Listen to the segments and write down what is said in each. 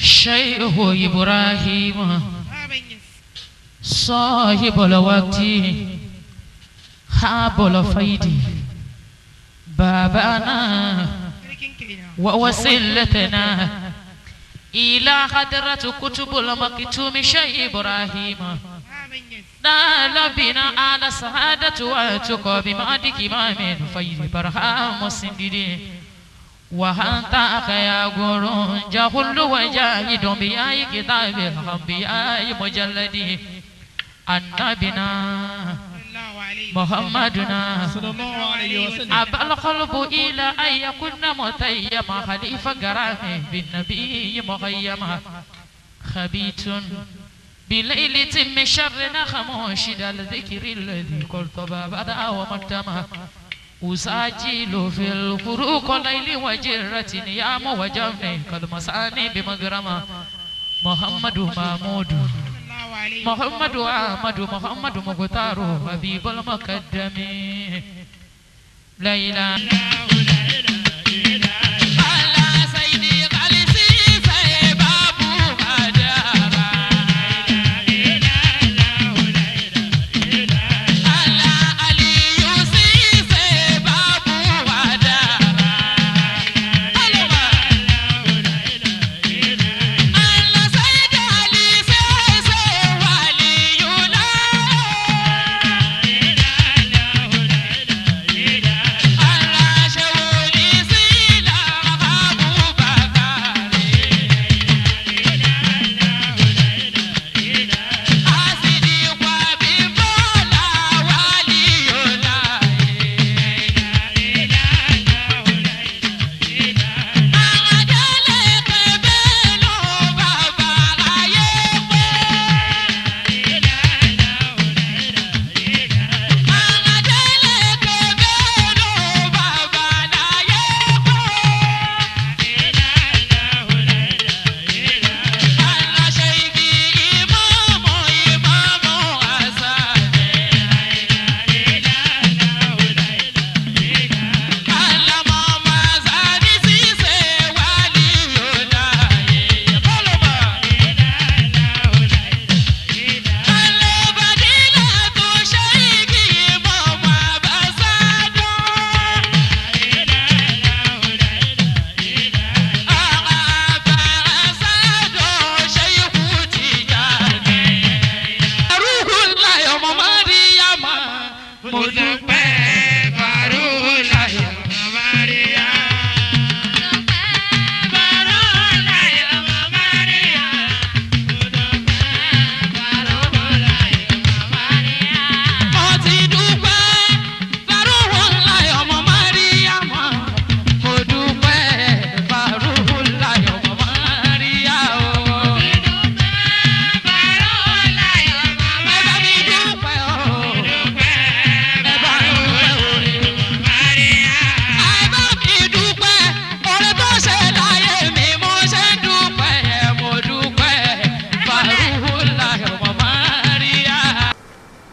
شيخ إبراهيم صاحب الوقت حاب الفيد بابنا ووسيلتنا إلى حضرة كتب المكتوم شيخ إبراهيم نال بنا على سعادة وتقى بمادك ما من فيض برهام سندي وأنت أخيا غرون جهل وجاهد بأي كتاب الأنبياء مجلد النبينا محمدنا أبى القلب إلى أن يكون متيما خليفة غرامه بالنبي مخيما خبيت بليلة من شرنا خموشد الذكر الذي قلت بابا ومكتما أساجل في الفروق ليل وجرة نيام وجمع كالمساني بمغرما محمد محمود محمد أحمد محمد مختار حبيب المقدم ليلى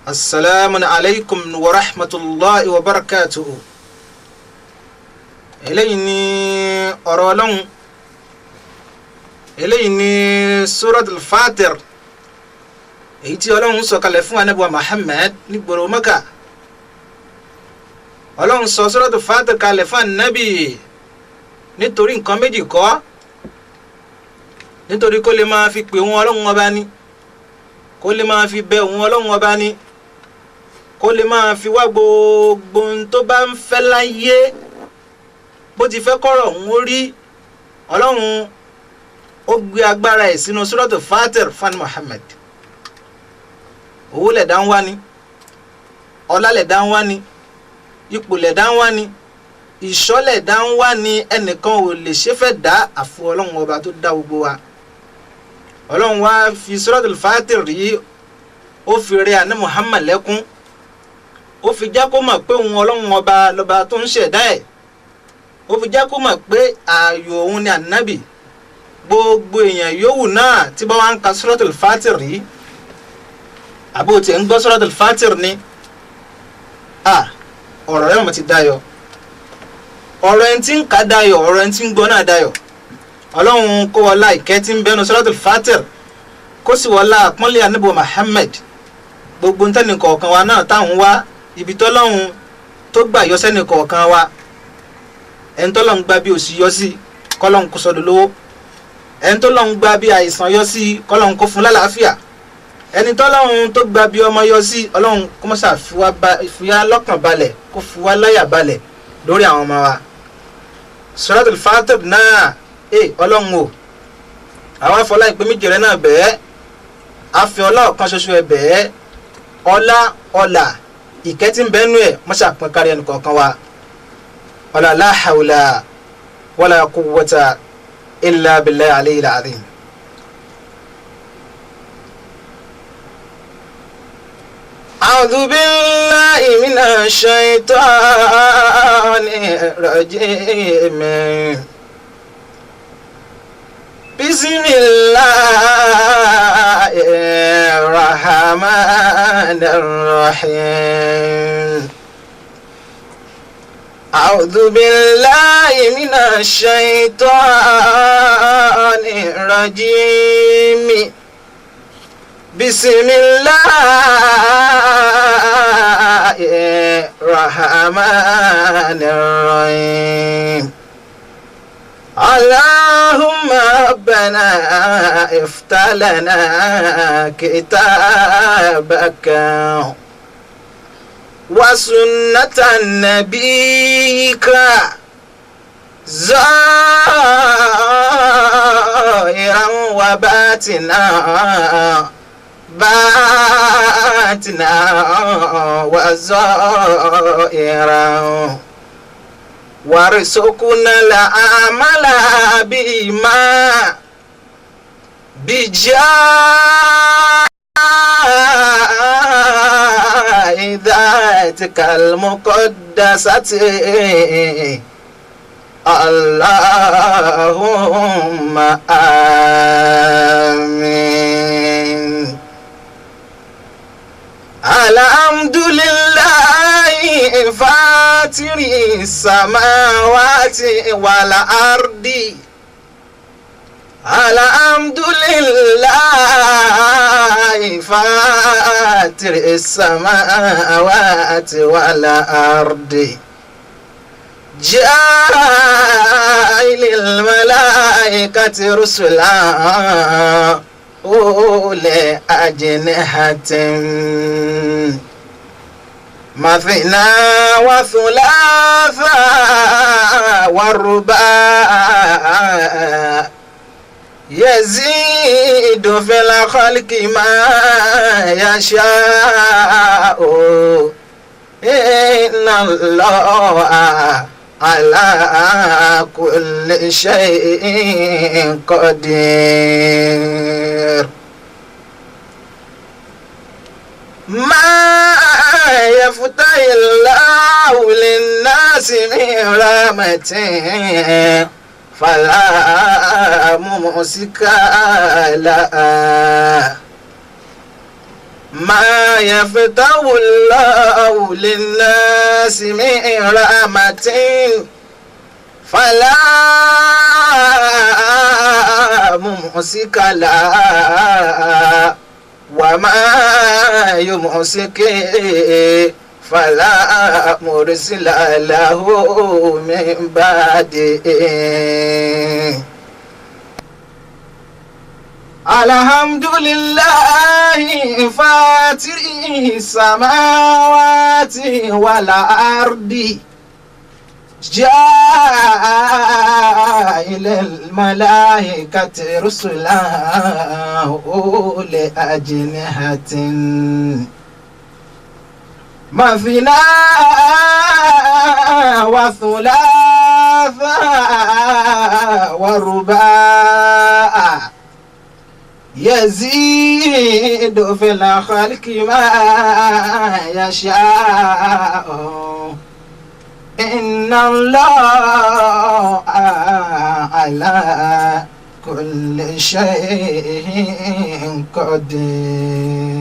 Assalamu alaikum wa rahmatulahi wa barakatuhu. Eléyìí ni ọ̀rọ̀ Ọlọ́run, eléyìí ni Suratul Fatir, èyí tí Ọlọ́run sọ̀kalẹ̀ fún Ànábì wa Muhammad nígboro Mẹ́kà. Ọlọ́run sọ Suratul Fatir kalẹ̀ fún Ànábì nítorí nǹkan méjì kọ́, nítorí kó lè máa fi pè wọn Ọlọ́run ọba ni, kó lè máa fi bẹ òun Ọlọ́run ọba ni, kó lè máa fi wá gbogbo ohun tó bá ń fẹ́ láyé, bó ti fẹ́ kọ́rọ̀ òun ó rí. Ọlọ́run ó gbé agbára ẹ̀ sínú Suratul Fatir fún Muhammad. Owó lẹ̀dá ń wá ni, ọlá lẹ̀dá ń wá ni, ipò lẹ̀dá ń wá ni, ìṣọ́ lẹ̀dá ń wá ni, ẹnìkan ò lè ṣe fẹ́ dá àfọ Ọlọ́run ọba tó dá gbogbo wa. Ọlọ́run wá fi Suratul Fatir rí, ó fi rẹ àná Muhammad lẹ́kún, ó fi jẹ́ kó mọ̀ pé òun Ọlọ́run ọba lọ́ba tó ń ṣẹ̀dá ẹ̀, ó fi jẹ́ kó mọ̀ pé ààyò òun ni ànábì. Gbogbo èèyàn yòówù náà tí bá wá ń ka Suratul Fatir rí, àbó tiẹ̀ ń gbọ́ Suratul Fatir ni, ọ̀rọ̀ rẹ̀ mọ̀ ti dayọ̀, ọ̀rọ̀ ẹni tí ń kà dayọ̀, ọ̀rọ̀ ẹni tí ń gbọ́ náà dayọ̀. Ọlọ́run kó wọlá ìkẹ́ tí ń bẹnu Suratul Fatir, kó sì wọlá àpọ́nlé Ànábì Muhammad, gbogbo ntẹ́nì kọ̀ọ̀kan wa náà táwọn wá ibi tọ́lọ́run tó gbà yọ sẹ́nì kọ̀ọ̀kan wa, ẹni tọ́lọ́run gba bí òṣì yọ sí kọ́lọ́run kó sọdọ̀ lówó, ẹni tọ́lọ́run gba bí àìsàn yọ sí kọ́lọ́run kó fún lálàáfíà, ẹni tọ́lọ́run tó gba bí ọmọ yọ sí Ọlọ́run kó mọ́sà fi wá lọ́kàn balẹ̀, kó fi wá láyà balẹ̀ lórí àwọn ọmọ wa. Suratul Fatir náà Ọlọ́run o, àwọn afọlá ìpín méjì rẹ náà bẹ́ẹ̀, àfi ọlá ọ̀kan ṣoṣo ẹ bẹ́ẹ̀, ọlá ọlà ìkẹ́ tí ń bẹ́ẹ̀ nú ẹ̀ mọ́sà pín kárí ẹnì kọ̀ọ̀kan wa. Ọlá la hawla wala quwwata illa billahi aliyyil azim. أعوذ بالله من الشيطان الرجيم. بسم الله الرحمن الرحيم. أعوذ بالله من الشيطان الرجيم. بسم الله الرحمن الرحيم. اللهم ربنا افتح لنا كتابك وسنة نبيك ظاهرا وباطنا باطنا وظاهرا وارزقنا العمل بما بجاه ذاتك المقدسة. اللهم آمين. الحمد لله فاطر السماوات والأرض. الحمد لله فاطر السماوات والأرض جاعل الملائكة رسلا أولي أجنحة مثنى وثلاث والرباع يزيد في الخلق ما يشاء إن الله على كل شيء قدير. ما يفتح الله للناس من رحمة فلا ممسك لها. ما يفتح الله للناس من رحمة فلا ممسك لها وما يمسك فلا مرسل له من بعده. الحمد لله فاطر السماوات والأرض جاعل الملائكة رسلا أولي أجنحة مثنى وثلاث ورباع يزيد في الخلق ما يشاء إن الله على كل شيء قدير.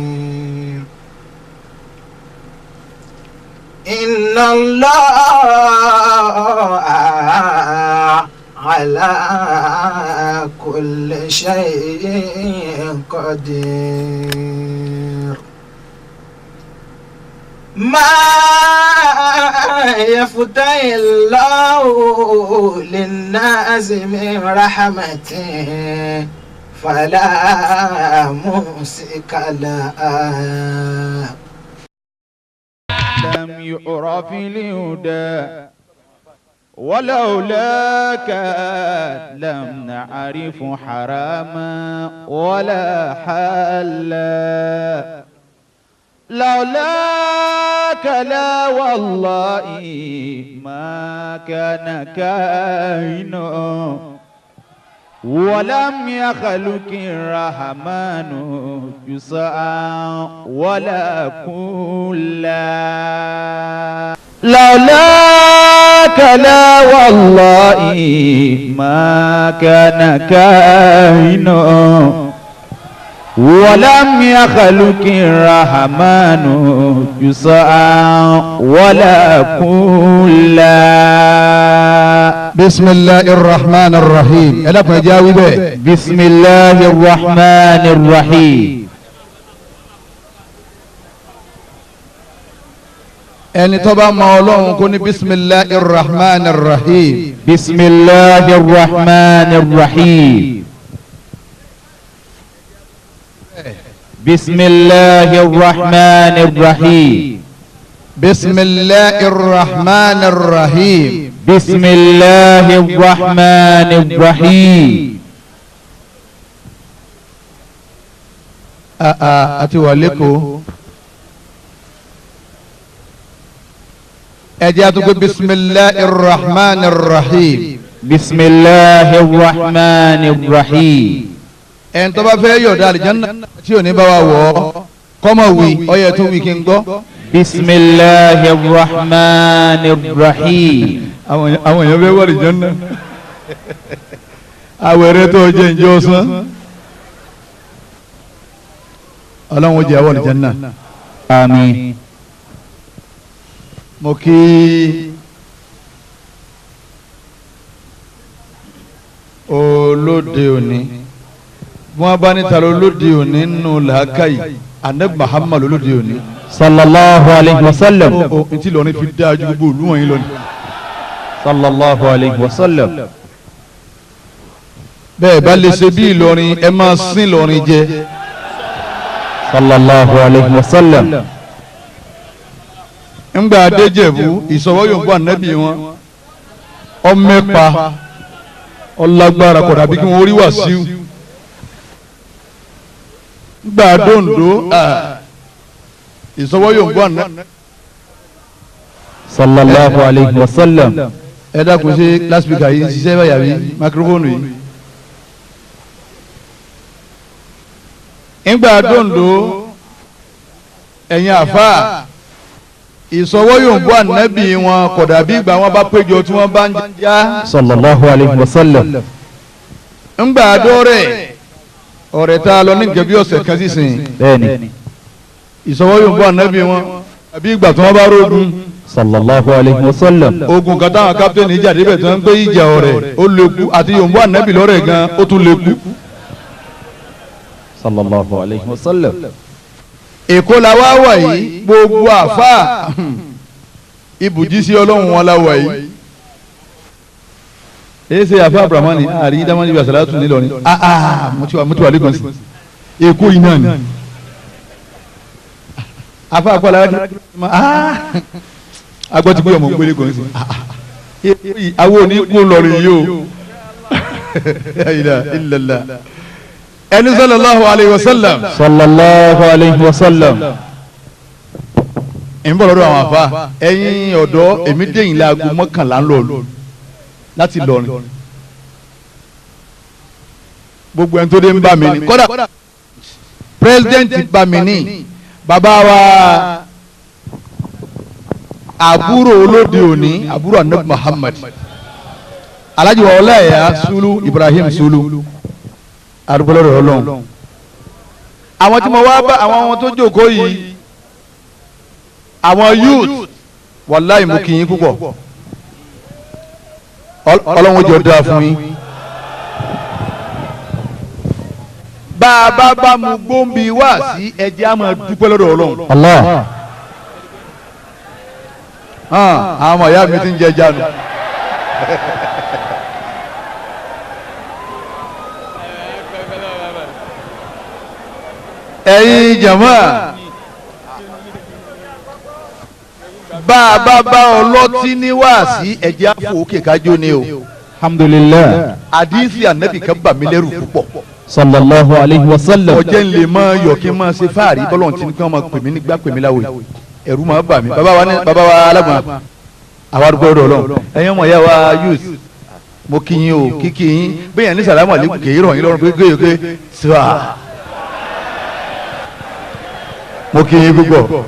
إن الله على كل شيء قدير. ما يفتح الله للناس من رحمته فلا ممسك لها. لم يعرف الهدى ولولاك لم نعرف حراما ولا حلا. لولاك لا والله ما كان كائن ولم يخلق الرحمن جزءا ولا كلا. لولاك لا والله ما كان كائن ولم يخلق الرحمن جزءا ولا كلا. بسم الله الرحمن الرحيم. بسم الله الرحمن الرحيم. Ẹni tó bá mọ Ọlọ́run kó ní bisimilahi rahman rahim. Bisimilahi rahman rahim. Bisimilahi rahman rahim. Bisimilahi rahman rahim. Bisimilahi rahman rahim. Àti wà lẹ́kọ̀ọ́. Ẹ jẹ́ àtúnkò bisimilahi rahman rahim. Bisimilahi rahman rahim. Ẹn tó bá fẹ́ yọ̀dá àlìjáná tí ò ní bá wa wọ̀ ọ́ kọ́mọ̀ wí ọyẹ tó wí kí n gbọ́. Bisimilahi rahman rahim. Àwọn èèyàn fẹ́ wọ àlìjáná. Àwẹ̀rẹ̀ tó jẹ́ ǹjẹ́ ọ̀sán. Ọlọ́run ó jẹ́ àwọ̀ àlìjáná. Àmín. Mo kí olóde òní. Wọ́n bá ní talo olóde òní nù làákàyè anabi Muhammad olóde òní. Sallallahu alayhi wa sallam. O ntí lọ́ni fi dáa ju gbogbo olú wọ̀nyí lọ́ni. Sallallahu alayhi wa sallam. Bẹ́ẹ̀ bá lè ṣe bí Ìlọrin ẹ máa sín Ìlọrin jẹ. Sallallahu alayhi wa sallam. Ńgbà adéjẹ̀bú ìsọwọ́ yòókù ànábì wọn ọmẹ́pa ọlágbára kódà bí kí wọ́n rí Wàsíù. Ńgbà dòǹdó ìsọwọ́ yòókù ànábì. Sallallahu alayhi wa sallam. Ẹ dákun ṣe lásìkò yìí ń ṣiṣẹ́ báyà bí máikrófóònù yìí. Ńgbà dòǹdó ẹ̀yin àfáà ìsọwọ́ yòǹbó ànábì wọn kódà bí ìgbà wọn bá péjọ tí wọ́n bá ń já. Sallallahu alayhi wa sallam. Ńgbà dọ́rẹ̀ ọ̀rẹ́ tá a lọ ní nǹkan bí ọ̀sẹ̀ kan sísìn. Bẹ́ẹ̀ni. Ìsọwọ́ yòǹbó ànábì wọn àbí ìgbà tí wọ́n bá rógun. Sallallahu alayhi wa sallam. Ogun kan táwọn kápítẹ́nì ìjà débẹ̀ tí wọ́n ń gbé ìjà ọ̀rẹ́ ó lékú àti yòǹbó ànábì lọ́rẹ̀ gan ó tún lékú. Sallallahu alayhi wa sallam. Èkó la wá wà yìí gbogbo àfa ibùjí sí Ọlọ́run wọn la wà yìí. Èyí ṣe àfa abdulhamani àrí dámọ́ni ibi àṣàlátù nílọrin mo ti wà lẹ́kọ̀ọ́ sí Èkó yìí náà ni. Àfa àkọlà agbọ́ ti gbé ọmọ gbélé kan sí àwọn òní kú lọrin yìí o. Ẹni sallallahu alayhi wa sallam. Sallallahu alayhi wa sallam. Ń bọ̀ lọ́dọ̀ àwọn àfa ẹ̀yin ọ̀dọ́ èmi dẹ̀yìn láago 11 ń lọ láti lọrin. Gbogbo ẹni tó dé ń bá mi ní kódà pírẹsidẹ́ǹtì bá mi ní bàbá wa àbúrò olóde òní àbúrò anabi Muhammad Alhaji wa ọláyà Sulu Ibrahim Sulu arúgbó lọ́dọ̀ Ọlọ́run. Àwọn tí mo wá bá àwọn tó jókòó yìí àwọn youth wàláì mú kí yín púpọ̀ Ọlọ́run jọ dáa fún yín. Bá a bá bá mu gbóǹbi wá sí ẹjẹ́ á máa dúpẹ́ lọ́dọ̀ Ọlọ́run. Allah. Àwọn ọmọ ìyá mi ti ń jẹ jánu. Ẹ̀yin jàmá, bá a bá bá ọlọ́tí ní wáàsí ẹ̀jẹ̀ àfò òkè kájọ ni o. Alhamdulillah. Àdìsí ànábì kan bà mí lẹ́rù púpọ̀. Sallallahu alayhi wa sallam. Ọjẹ́ ń lè máa yọ̀ kí n máa ṣe fáàrí bọ́lọ̀ tí kí wọ́n máa pè mí nígbà pè mí láwòye. Ẹ̀rù máa bà mí. Bàbá wa ní bàbá wa alágbọ̀n. Àwa arúgbó ọ̀dọ̀ Ọlọ́run. Ẹ̀yin ọmọ ìyá wa youth. Mo kí yín o, kíkí yín. Bẹ́ẹ̀ ní sàlámù àlékún kì í rọ̀ yín lọ́rùn pé gbé tíwà. Mo kí yín púpọ̀.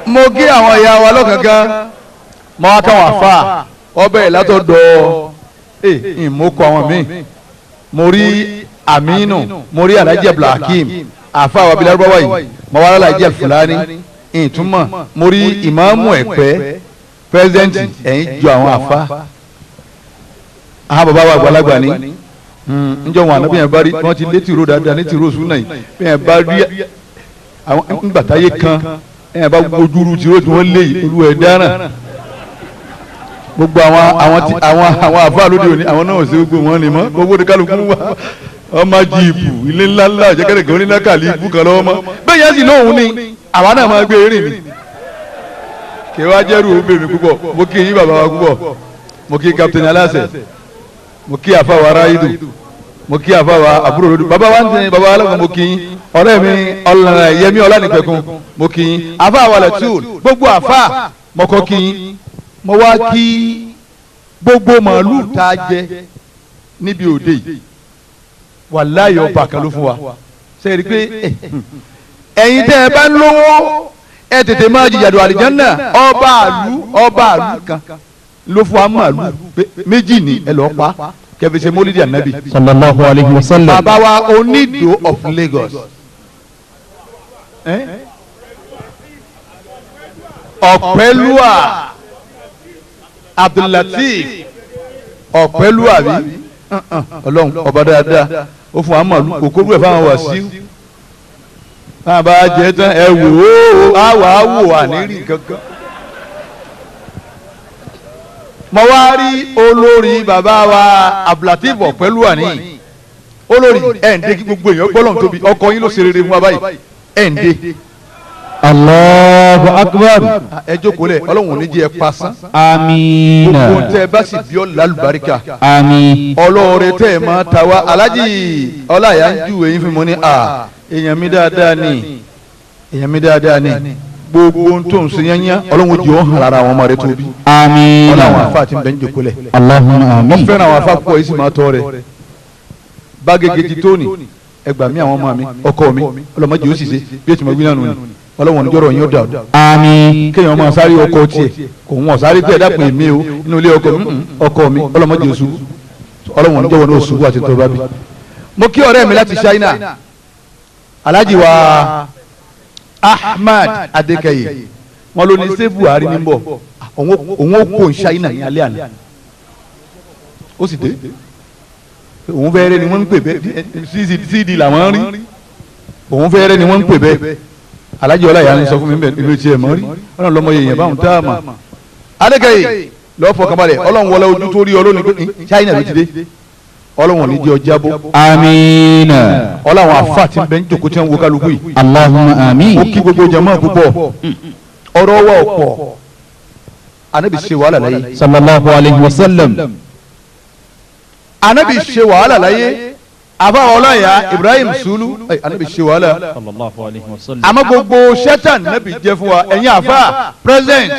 Mo kí àwọn ìyá wa lọ́kànkan. Mo wá káwọn àfa ọbẹ̀ látọ̀dọ̀ ìmọ̀kọ àwọn míì. Mo rí Aminu, mo rí Alhaji Abdulhakeem, àfa àwọn abilẹ̀ arúgbó yìí. Mo wá Alhaji Fulani, ìtumọ̀. Mo rí ìmáàmù Ẹ̀pẹ́, pẹ́sidẹ́ǹtì, ẹ̀yìn jọ àwọn àfa. Àwọn bàbá wa àgbàlagbà ni njọ wọn àná bí yẹn bá rí wọn ti lé tìró dáadáa ní tìró sùn náà yìí bí yẹn bá rí àwọn ńgbàtáyé kan yẹn bá gbójúru tìró tí wọ́n lé yìí olú ẹ̀ dáràn. Gbogbo àwọn àfa lóde òní àwọn náà ṣe gbogbo wọn ni mọ́ gbogbo ní kálukú wà ọmọ jíìpù ilé ńlá ńlá jẹ́kẹ́rẹ́ kan onílákàlí ibú kan lọ́wọ́ mọ́ bẹ́ẹ̀ yẹn sì lóhùn ni àwa náà máa gbé eré mi kí wàá jẹ́rù ó bèmí púpọ̀. Mo kí yín bàbá wa púpọ̀, mo kí Captain Aláṣẹ, mo kí àfa wa Ráìdù, mo kí àfa wa àbúrò lódù bàbá wa ń tẹ bàbá wa lọ́kàn, mo kí yín ọ̀rẹ́ mi ọ̀lànà Yẹmí Ọlánìpẹ̀kun, mo kí yín àfa wa Lẹ́tùl, gbogbo àfa mo kọ́ kí yín. Mo wá kí gbogbo màálù tá a jẹ níbi òde yìí, wàláyé ọba kan ló fún wa. Ṣe é rí i pé ẹ̀yin tẹ́ ẹ bá ń lówó ẹ tètè máa jìjàdù àlìjánná. Ọba àlú kan ló fún wa màálù méjì ní ẹ lọ́ọ́ pa kẹfì ṣe mólídìí ànábì. Sallallahu alayhi wa sallam. Bàbá wa Onídò of Lagos. Ọ̀pẹ́lúà Abdulateef Ọ̀pẹ́lúà bí Ọlọ́run ọba dáadáa ó fún wa màálù kòkòrò ẹ̀ fáwọn wàsíù. Bàbá jẹ tán ẹ wò ó á wà á wò àníríì kankan. Mo wá rí olórí bàbá wa Abdulateef Ọ̀pẹ́lúà ní olórí ẹ̀ ń dé kí gbogbo èèyàn gbọ́dọ̀ tóbi ọkọ yín ló ṣe rere fún wa báyìí ẹ̀ ń dé. Allahu akbar. Ẹ jókòó lẹ̀, Ọlọ́run ò ní jẹ́ ẹ pasán. Amiina. Gbogbo tẹ ẹ bá sì bí ọ lálùbáríkà. Àmín. Ọlọ́ọ̀rẹ́ tẹ ẹ máa ta wá Alájì Ọláyà ń júwe yín fún mi ní à èèyàn mi dáadáa ni, èèyàn mi dáadáa ni. Gbogbo ohun tó ń ṣe yányá Ọlọ́run jẹ́ ó hàn lára àwọn ọmọ rẹ tóbi. Àmín. Ọlọ́run àfa àti bẹ́ẹ̀ ń jókòó lẹ̀. Allahumma àmín. Wọ́n fẹ́ràn àwọn afa púpọ̀ yìí sì máa tọ́ rẹ̀. Bágége ti tóní ẹgbàá mi àwọn ọmọ mi ọkọ mi ọlọ́mọdé ó sì ṣe bí ètò ìmọ̀ náà nù ni Ọlọ́run níjọ́rọ̀ yín ó dàrú. Àmín. Kéèyàn máa sáré ọkọ tiẹ̀ kò wọ́n sáré pé ẹ̀dá pè mí o inú ilé ọkọ mi ọkọ mi ọlọ́mọdé oṣù Ọlọ́run níjọ́wọ́ ní oṣù àti tó bá bí. Mo kí ọ̀rẹ́ mi láti China, Alhaji wa Ahmad Adékẹyè, wọn ló ní ṣé Buhari ní bọ̀ òun ó kó China ní alẹ́ àná ó sì dé òun fẹ́ẹ́rẹ́ ni wọ́n ń pè bẹ́ẹ̀ cd làwọn rí òun fẹ́ẹ́rẹ́ ni wọ́n ń pè bẹ́ẹ̀. Alhaji Ọláyà ń sọ fún mi bẹ́ẹ̀ ìlú tiẹ̀ mọ́ rí ọlọ́run lọ́mọ yẹn báwọn tá a mà. Adékẹ́yè lọ́ọ́ fọkànbalẹ̀ Ọlọ́run wọlé ojú tó rí ọlọ́run pé China ló ti dé Ọlọ́run ní jẹ́ ọjà bó. Amiina. Ọlọ́run afa ti bẹ́ ń jòkó tí wọ́n wo kálukú yìí. Allahumma àmín. Ó kí gbogbo jama púpọ̀ ọ̀rọ̀ wa ọ̀pọ̀ Anabi ṣe wàhálà láyé. Sallallahu alayhi wa sallam. Anabi ṣe wàhálà láyé àfa Ọláyà Ibrahim Sulu Anabi ṣe wàhálà. Sallallahu alayhi wa sallam. Àmọ́ gbogbo sẹ́tàn Anabi jẹ́ fún wa ẹ̀yin àfa present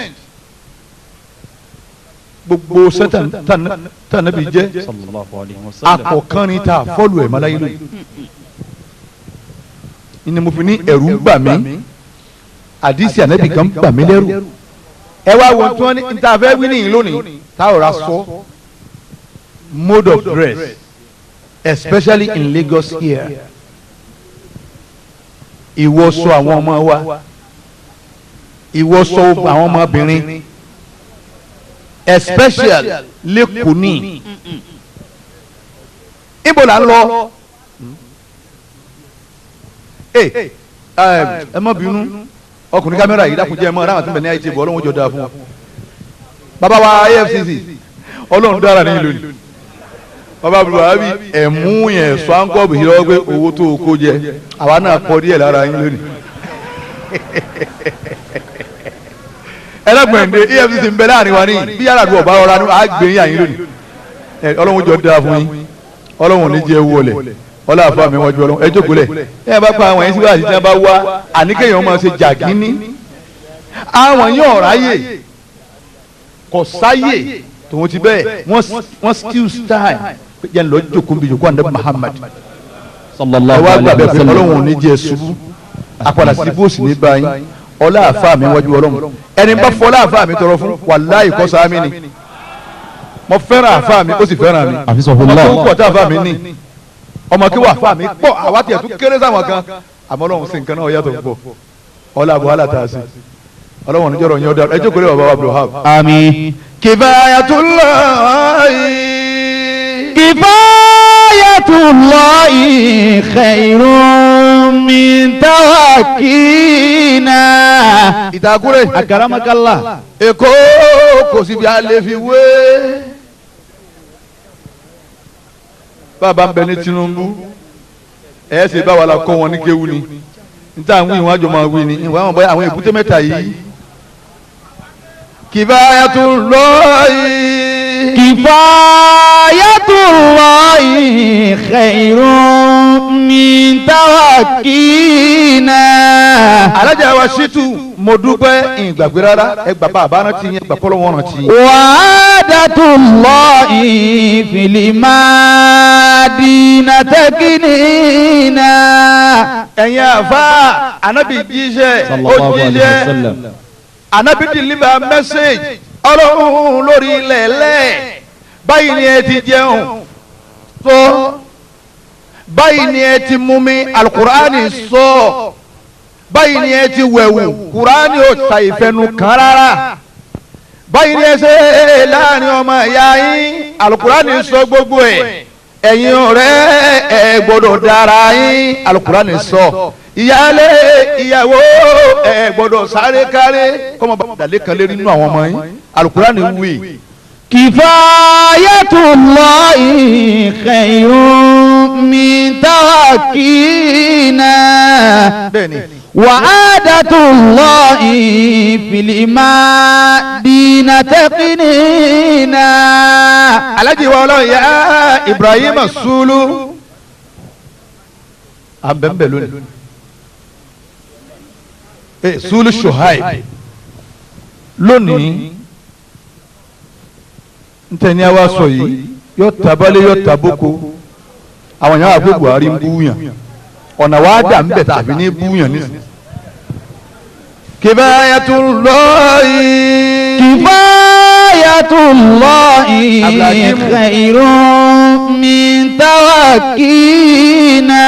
gbogbo sẹ́tàn tànàbí jẹ́ akọ̀kànrin ta fọ́lù ẹ̀ mọ́láyé lónìí. Ni mo fi ní ẹ̀rù ń bà mí àdìsí Ànábì kan bà mí lẹ́rù. Ẹ wá wo tí wọ́n ní níta fẹ́ wí nìyí lónìí tá ò ra sọ mode of dress especially in Lagos here. Ìwọṣọ àwọn ọmọ wa, ìwọṣọ àwọn ọmọbìnrin especially lẹ́kọ̀ọ́ ní Ibo là ń lọ. Ẹ má bínú ọkùnrin kámẹ́rà yìí dákun jẹ́ ẹ mọ́ aráàlú tó ń bẹ̀ ní àìtí bọ̀ ọlọ́run jọ dáa fún ọ. Bàbá wa AFCC ọlọ́run dára ní ìlú ni. Bàbá Buhari ẹ̀mú yẹn sọ áńkọ́ọ̀bù yìí lọ́wọ́ pé owó tó o kó jẹ àwa náà kọ díẹ̀ lára yín lónìí. Ẹlẹ́gbẹ̀ndé EFCC ń bẹ láàrin wa ní bí yàrá àdúgbò bá rọra ní àgbẹ̀ yín àyín lónìí. Ọlọ́run jọ dáa fún yín, ọlọ́run ò ní jẹ́ wọlé ọlọ́ àfa mi wọ́n ju ọlọ́run ẹ jókòó lẹ̀. Ẹ bá pa àwọn yẹn síwájú àti tí wọ́n bá wá àníkéyàn máa ṣe jàgínní. Àwọn yóò ráyè kò sáyè tòun ti bẹ́ẹ̀ wọ́n still style jẹ́ lọ jókòó bí jókòó àndé Muhammad sallallahu ẹ wá gbà alayhi bẹ́ẹ̀ wa pé sallam. ọlọ́run ò ní jẹ́ ṣubú àpàdà sí bóòsì ní báyìí ọlá àfa mi wájú ọlọ́run ẹni bá fọlá àfa mi tọrọ fún wàláhì kọ́ sáámi ni mo fẹ́ràn àfa mi ó sì fẹ́ràn mi Hafizahullah. ọmọ tó pọ̀ tá àfa mi ní ọmọ kí wà àfa mi pọ̀ àwa tiẹ̀ tún kéré sáwọn kan àmọ́ ọlọ́run sì nǹkan náà yàtọ̀ púpọ̀ ọlá àbọ̀ àlà tá a sí ọlọ́run níjọ́rọ̀ yín ọ̀dà ẹ jókòó lé bàbá wa Abdulhab. Àmín. Kifayatullahi. Kifayatullahi khairun min tawakkina. Ìtàkùrẹ́ Akaramakallah. Èkó kò síbi a lè fi wé. Bàbá ń bẹ ní Tinubu ẹ ṣe bá wa la kọ́ wọn ní kéwu ni níta àwọn ìwọ̀n àjọ máa wí ni ìwọ̀n àwọn bọ́yá àwọn èbúté mẹ́ta yìí. Kifayatullahi. Kifayatullahi khairun min tawakkina. Alájà wa Ṣítù mo dúpẹ́ ìgbàgbé rárá ẹ gbà bá àbá rántí yẹn gbà kọ́lọ́ wọn rántí yẹn. Wa'adatullahi fil madina taknina. Ẹ̀yin àfa anabi jíṣẹ́ ó Sallallahu alayhi wa jíṣẹ́ sallam. anabi deliver message ọlọ́run lórí ilẹ̀ lẹ̀ báyìí ni ẹ ti jẹun sọ báyìí ni ẹ ti mumi alukurani sọ báyìí ni ẹ ti wẹ̀wù kurani ò ta ìfẹnu kan rárá báyìí ni ẹ ṣe láàrin ọmọ ìyá yín alukurani sọ gbogbo ẹ̀ ẹ̀yin ọ̀rẹ́ ẹ gbọ́dọ̀ dára yín alukurani sọ ìyáálé ìyàwó ẹ gbọ́dọ̀ sáré káré kọ́mọ bàbá kan lé nínú àwọn ọmọ yín alukurani wí. Kifayatullahi khairun min tawakkina. Bẹ́ẹ̀ni. Wa'adatullahi fil madina taqnina. Alhaji wa ọlọ́run ya Ibrahim Sulu à ń bẹ̀ ń bẹ̀ lónìí Sulu Shuaib lónìí ntẹ̀ni àwa sọ yìí yóò tabalẹ̀ yóò taboko àwọn yàrá àgbo Buhari ń búyàn ọ̀nà wa dà ń bẹ̀ tàbí ní búyàn nísìnyí. Kifayatullahi. Kifayatullahi Abdulhakeem. khairun min tawakkina.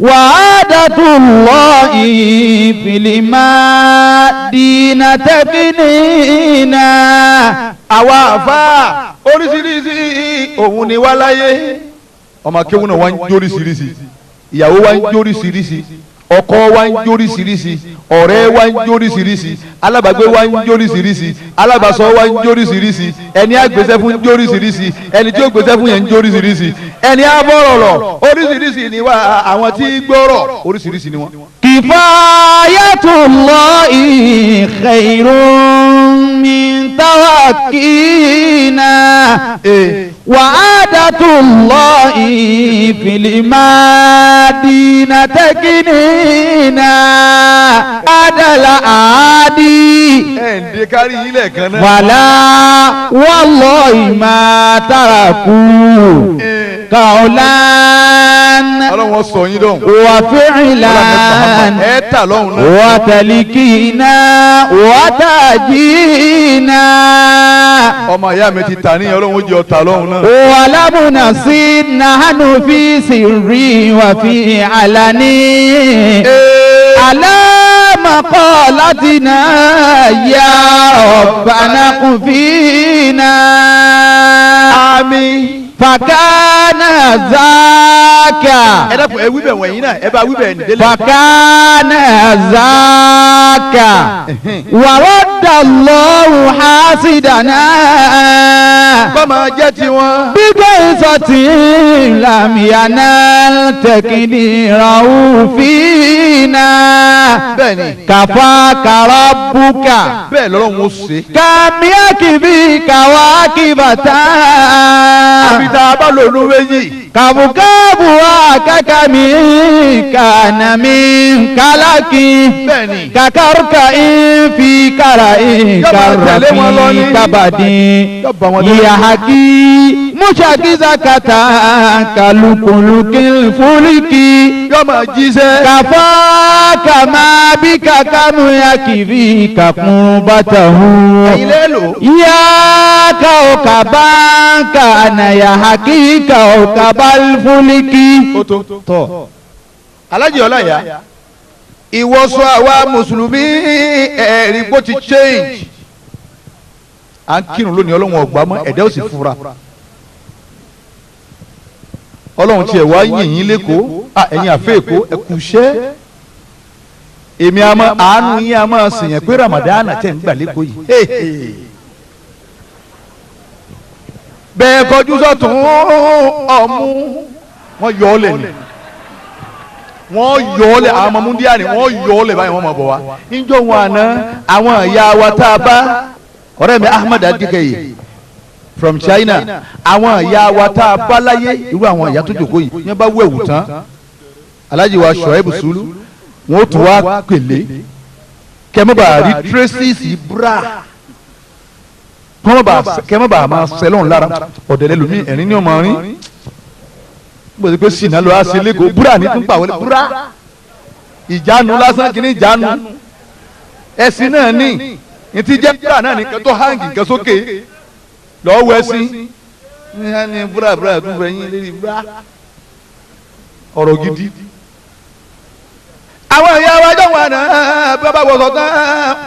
Wa'adatullahi fil madina taqnina. Àwa àfa oríṣiríṣi òun ni wá láyé ọmọ akéwù náà wá ń jóríṣiríṣi ìyàwó wá ń jóríṣiríṣi ọkọ wá ń jóríṣiríṣi ọ̀rẹ́ wá ń jóríṣiríṣi alábàgbé wá ń jóríṣiríṣi alábàsọ wá ń jóríṣiríṣi ẹni àgbésẹ́ fún ń jóríṣiríṣi ẹni tí ó gbésẹ́ fún yẹn ń jóríṣiríṣi ẹni àbọ̀rọ̀lọ̀ oríṣiríṣi ni wá àwọn tí gbọ́rọ̀ oríṣiríṣi ni wọ́n. Kifayatullahi khairun min tawakkina. Wa'adatullahi fil madina taqnina. Adala adi. Ẹ̀ ń de kárí yín lẹ́ẹ̀kan náà. Wala wallahi ma taraku. Qawlan Ọlọ́run sọ yín dọ̀hún. wa fi'lan. Ẹ tà lọ́hùn náà. وتلكينا وتاجينا Ọmọ ìyá mi ti tà ní ọlọ́run ó jẹ ọ̀tà lọ́hùn náà. ولم نصير نحن في سري وفي علني على مقالتنا يا ربنا قفينا Àmín. Fakana zaka. Ẹ dákun ẹ wíbẹ̀ wọ̀nyí náà ẹ bá wíbẹ̀ ní délé. Fakana zaka. Wàrọ̀dà lọ́wọ́ hasidana. Kọ́ máa jẹ́ tiwọn. Gbígbé ìsọ̀tì làmìyànà tẹ̀kìnì ràúfìnà. Bẹ́ẹ̀ni. Kàfá kàrọ̀ bùkà. Bẹ́ẹ̀ lọ́lọ́run ó ṣe. Kàmíàkìbí kàwákìbàtà. Àbí tá a bá lò ló méjì. Kàbùkàbù àkàkàmì kànàmì kálákì. Bẹ́ẹ̀ni. Kàkàrùkà ìfi kàrà Yóò máa tẹ̀lé wọn lọ ìkàràfì ní. kábàdì. Yóò bá wọn délé. Ìyàhàkì mùsàkìsàkàtà kàlùkùlùkì fúlìkì. Yóò máa jíṣẹ́. Kàfá kàmá bí kàkàmù yakìbí kàkún bàtà hù. Ẹ̀yin lẹ́ lò. Ya kaukaban kana ya hakika kaukabal fuliki. Ó tó. Tọ́. Alájì Ọláìyá ìwọṣọ àwa mùsùlùmí ẹ̀rí bó ti change. À ń kírun lónìí ọlọ́run ọ̀gbá mọ́ ẹ̀dá ò sì fura. Ọlọ́run tiẹ̀ wá yìn yín lẹ́kọ̀ọ́ à ẹ̀yin àfẹ́ èkó ẹ kú iṣẹ́. Èmi àmọ́ àánú yín a máa sèyàn pé Ramadan tẹ̀ ń gbà lẹ́kọ̀ọ́ yìí. Hey, hey. Bẹ́ẹ̀ kọjú sọ́tún ọ̀mú wọ́n yọ ọ́ lẹ̀ ni wọ́n yọ ọ́ lẹ̀ àwọn ọmọ múndíá ni wọ́n yọ ọ́ lẹ̀ báyìí wọ́n máa bọ̀ wá. Níjọ́ wọn àná àwọn ìyá wa tá a bá ọ̀rẹ́ mi Ahmed Adikeye from China àwọn ìyá wa tá a bá láyé irú àwọn ìyá tó jókòó yìí wọ́n bá wẹ̀wù tán Alhaji wa Shoaib Sulu wọ́n tún wá pèlé kẹ́mọ́bà rí traces bra kẹ́mọ́bà máa sẹ́lọ̀n lára ọ̀dẹ̀lẹ̀ lómi ẹ̀rín ní ọmọ rin bó ti pé sinna lọ á sí lẹ́kọ̀ọ́ búra ní tún pàwọ́lé búra ìjánu lásán kìíní ìjánu ẹ̀sìn náà ní ní ti jẹ́ búra náà ní nǹkan tó hangi nǹkan sókè lọ́ọ́ wọ ẹ̀sìn ní búra búra tún fẹ́ yín lérí búra ọ̀rọ̀ gidi. Àwọn ìyá wa jọ̀ wọn náà bí wọ́n bá wọ̀sọ̀ tán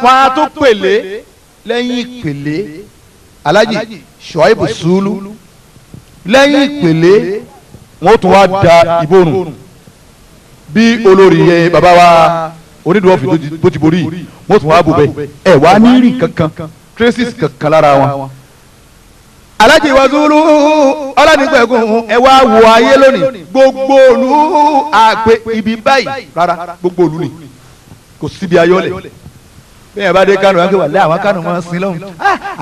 wọn á tún pèlé lẹ́yìn ìpèlé Alhaji Shoaib Sulu lẹ́yìn ìpèlé wọ́n tún wá da ìborùn bí olórí yẹ bàbá wa onídùúwọ̀fì tó ti borí wọ́n tún wá bò bẹ́ẹ̀ ẹ̀ wá ní rí kankan traces kankan lára wọn. Alhaji wa Zulu ọlọ́nìgbẹ̀gùn ẹ wá wo ayé lónìí gbogbo olú àgbẹ̀ ibi báyìí rárá gbogbo olú ni kò síbi ayọ́lẹ̀ bẹ́ẹ̀ bá dé Kánò wákè wà lẹ́ àwọn Kánò máa ń sin lọ́hùn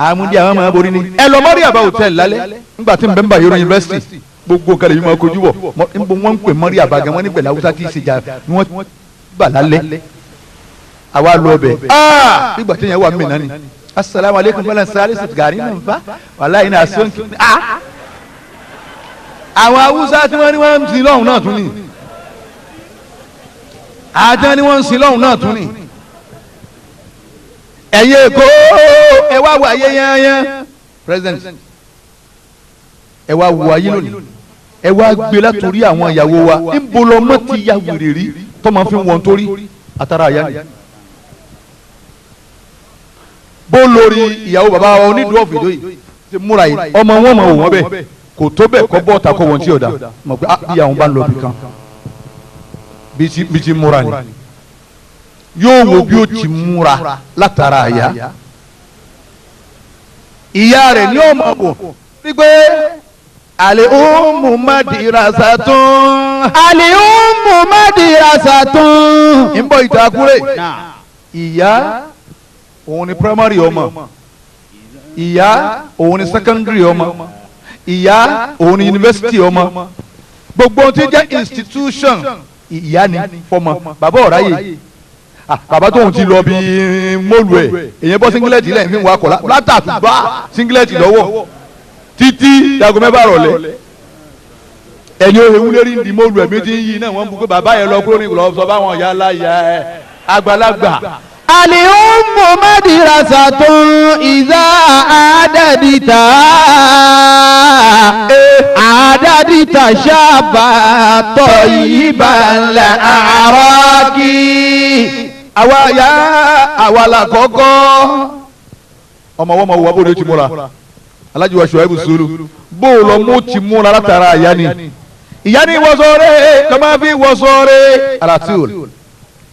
àmúdí àwọn máa borí ni. Ẹ lọ Mọ́ríàbá hòtẹ́ẹ̀lì lálẹ́ nígbà tí n bẹ́ ń bá Yorùbá yunifásitì gbogbo nǹkan lè yí máa kojú bọ̀ níbo wọ́n ń pè Mọ́ríàbá gan wọ́n ní pẹ̀lú Haúsá tí ì ṣèjà ni wọ́n gbà lálẹ́ àwa lọ ọbẹ̀ nígbà tí yẹn wà mí nání asalaamu aleykum bala sáré gàrí náà nfa wàláyé náà sọ́nkì àwọn Haúsá tí wọ́n ní wọ́n ń sin lọ́hùn náà tún ni àti wọ́n ń sin lọ́hùn náà tún ni ẹ̀yin Èkó ẹ wá wo ayé yányán president ẹ wá wo ayé lónìí ẹ wá gbé látòrí àwọn ìyàwó wa níbo lọmọ ti ya wèrè rí tọmọ fi ń wọn torí àtàrà àyà ni bó lórí ìyàwó bàbá wa onídùú ọ̀fìdó yìí ti múra yìí ọmọ wọn mọ̀ wọ́n bẹ́ẹ̀ kò tó bẹ́ẹ̀ kọ́ bọ́ọ̀tà kọ́ wọn tí ò da mọ̀ pé bí àwọn bá ń lọ bì kan bí ti múra ni yóò wo bí ó ti múra látara àyà ìyá rẹ̀ ní ọmọ wò wípé àlè ọmọ madirasa tún. Àlè ọmọ madirasa tún. ń bọ̀ ìtakùrẹ́ ìyá òun ni primary ọmọ ìyá òun ni secondary ọmọ ìyá òun ni university ọmọ gbogbo ohun tí jẹ́ institution ìyá ni fọmọ bàbá ọ̀ráyè bàbá tóun ti lọ bí mọ́lù ẹ̀ èyàn bọ́ singlet lẹ́yìn fi ń wakọ̀ látàtúbà singlet lọ́wọ́ títí dago mẹ́fà rọ̀lẹ́ ẹni ó ewu lérí ndí mọ́lù ẹ̀ méjì ń yí náà wọ́n ń bu pé bàbá yẹn lọ kúrò ní ìlọ sọ báwọn ìyá aláya ẹ̀ àgbàlagbà. Àlìhùnmù madrasatun ìzá àdàdìtà àdàdìtà ṣàbà tọ̀yìnbà àrọ́kì. Àwa ya àwa la kọ́kọ́ ọmọ wọn ma wọ abóde ti múra Alhaji wa Shuaibu Sulu bó o lọ mú ti múra látara ìyá ni ìyá ni wọ́sọ̀rẹ́ kọ́má fi wọ́sọ̀rẹ́ alatul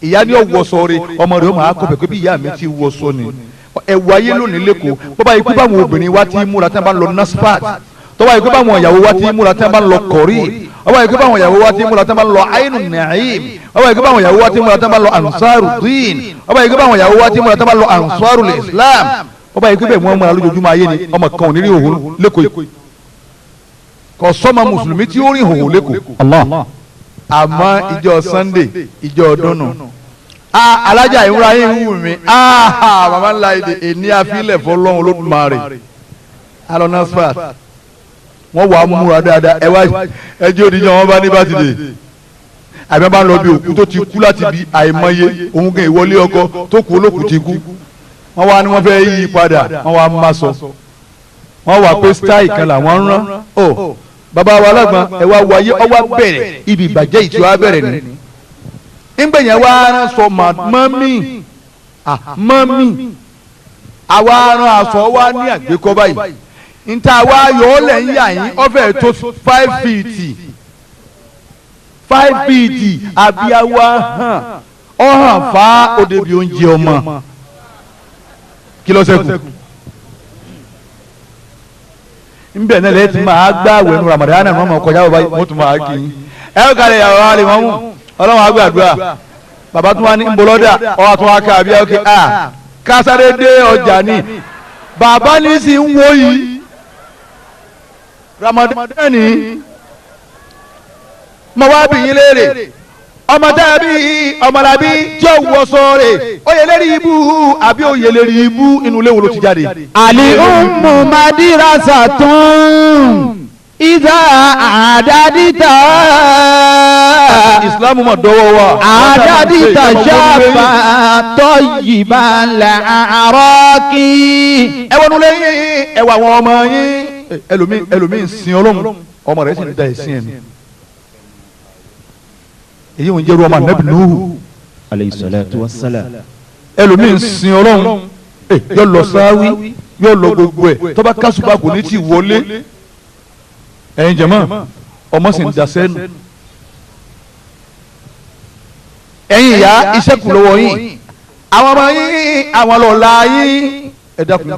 ìyá ni ó wọ́sọ̀rẹ́ ọmọ rẹ̀ ó máa kọ́ pé bí ìyá mi ti wọ́sọ̀ ni ẹ̀wọ̀ ayé lónìí lẹ́kọ̀ọ́ bọ́bá yìí kú báwọn obìnrin wa ti múra tí wọ́n bá ń lọ nasfat tọ́wọ́ yìí kú báwọn ìyàwó wa ti múra tí wọ́n bá ń lọ kọ̀rí ọwọ́ yìí kú báwọn ìyàwó wa ti múra tí wọ́n bá ń lọ ainu naim ọwọ́ yìí kú báwọn ìyàwó wa ti múra tí wọ́n bá ń lọ ansaru din ọwọ́ yìí kú báwọn ìyàwó wa ti múra tí wọ́n bá ń lọ ansaru islam ọba yìí kú bẹ́ẹ̀ wọ́n múra lójoojúmọ́ ayé ni ọmọ kan ò ní rí òhun lẹ́kọ̀ọ́ yìí kò sọ́mọ mùsùlùmí tí ó rí òhun lẹ́kọ̀ọ́ àmọ́ ìjọ Sunday ìjọ ọdún nù alájà ìwúra yín wù mí màmá ńlá èdè èní àfilẹ̀ fọlọ́run Olódùmarè alonasfat wọ́n wàá múra dáadáa ẹ wá ẹjẹ́ òdìjọ́ wọn bá ní bátìdè àbí wọn bá ń lọ bí òkú tó ti kú láti bí àìmọye òun gan ìwọlé ọkọ tó kú olókùú ti kú wọ́n wá ní wọ́n fẹ́ yí padà wọ́n wá má sọ wọ́n wá pé style kan làwọn ń rán ọ bàbá wa alágbọ̀n ẹ wá wáyé ọwá bẹ̀rẹ̀ ibi ìbàjẹ́ ìtura bẹ̀rẹ̀ ni ngbẹ̀yẹ̀ wá rán sọ mọ́mí mọ́mí àwa rán aṣọ wa ní àgbékọ́ báyìí níta wá yọ ọ́ lẹ̀ ń yà yín ọ̀fẹ́ tó 5 feet 5 feet àbíyáwá hàn ọ̀hàn fa òdebi oúnjẹ ọmọ kí ló ṣẹ́kù nbẹ náà lẹ́yìn tí máa gbá àwẹ̀ nu Ramadan náà mọ̀ kọjá bàbá yìí mo tún máa kì í ẹ ó kalẹ̀ yàrá wa lè mọ́ mú ọlọ́run àgbàdua bàbá tún wá ní nbọlọ́dà ọwọ́ tún wá ká àbíyá òkè à kásáré dé ọjà ni bàbá ní sì ń wò yìí Ramadan ni mo wá bí yín léèrè ọmọ tàbí ọmọlàbí tí ó wọ sọ̀rọ̀ ó yẹ lérí ibú àbí ó yẹ lérí ibú inú ilé wo ló ti jáde. àlì ummu madrasatun ìdá àdádìtà. ìsìlámù mà dọ́wọ́ wa. àdádìtà ṣàfà tọ́yìnbá la àrọ́kì. ẹ wọnú lẹ́yìn ẹ wà àwọn ọmọ yín ẹlòmíì ń sin Ọlọ́run ọmọ rẹ̀ sì ń da ẹ̀sìn ẹ̀ nù. Èyí ń jẹ́rú ọmọ anabi Nuhu alayhi salatu wassalam. Ẹlòmíì ń sin Ọlọ́run yóò lọ sáwí yóò lọ gbogbo ẹ̀ tọ́ba kásùbà kò ní ti wọlé ẹ̀yin jẹ̀mọ́ ọmọ sì ń dasẹ́ nù. Ẹ̀yin ìyá iṣẹ́ kù lọ́wọ́ yín àwọn ọmọ yín àwọn lọ́la yín ẹ dákun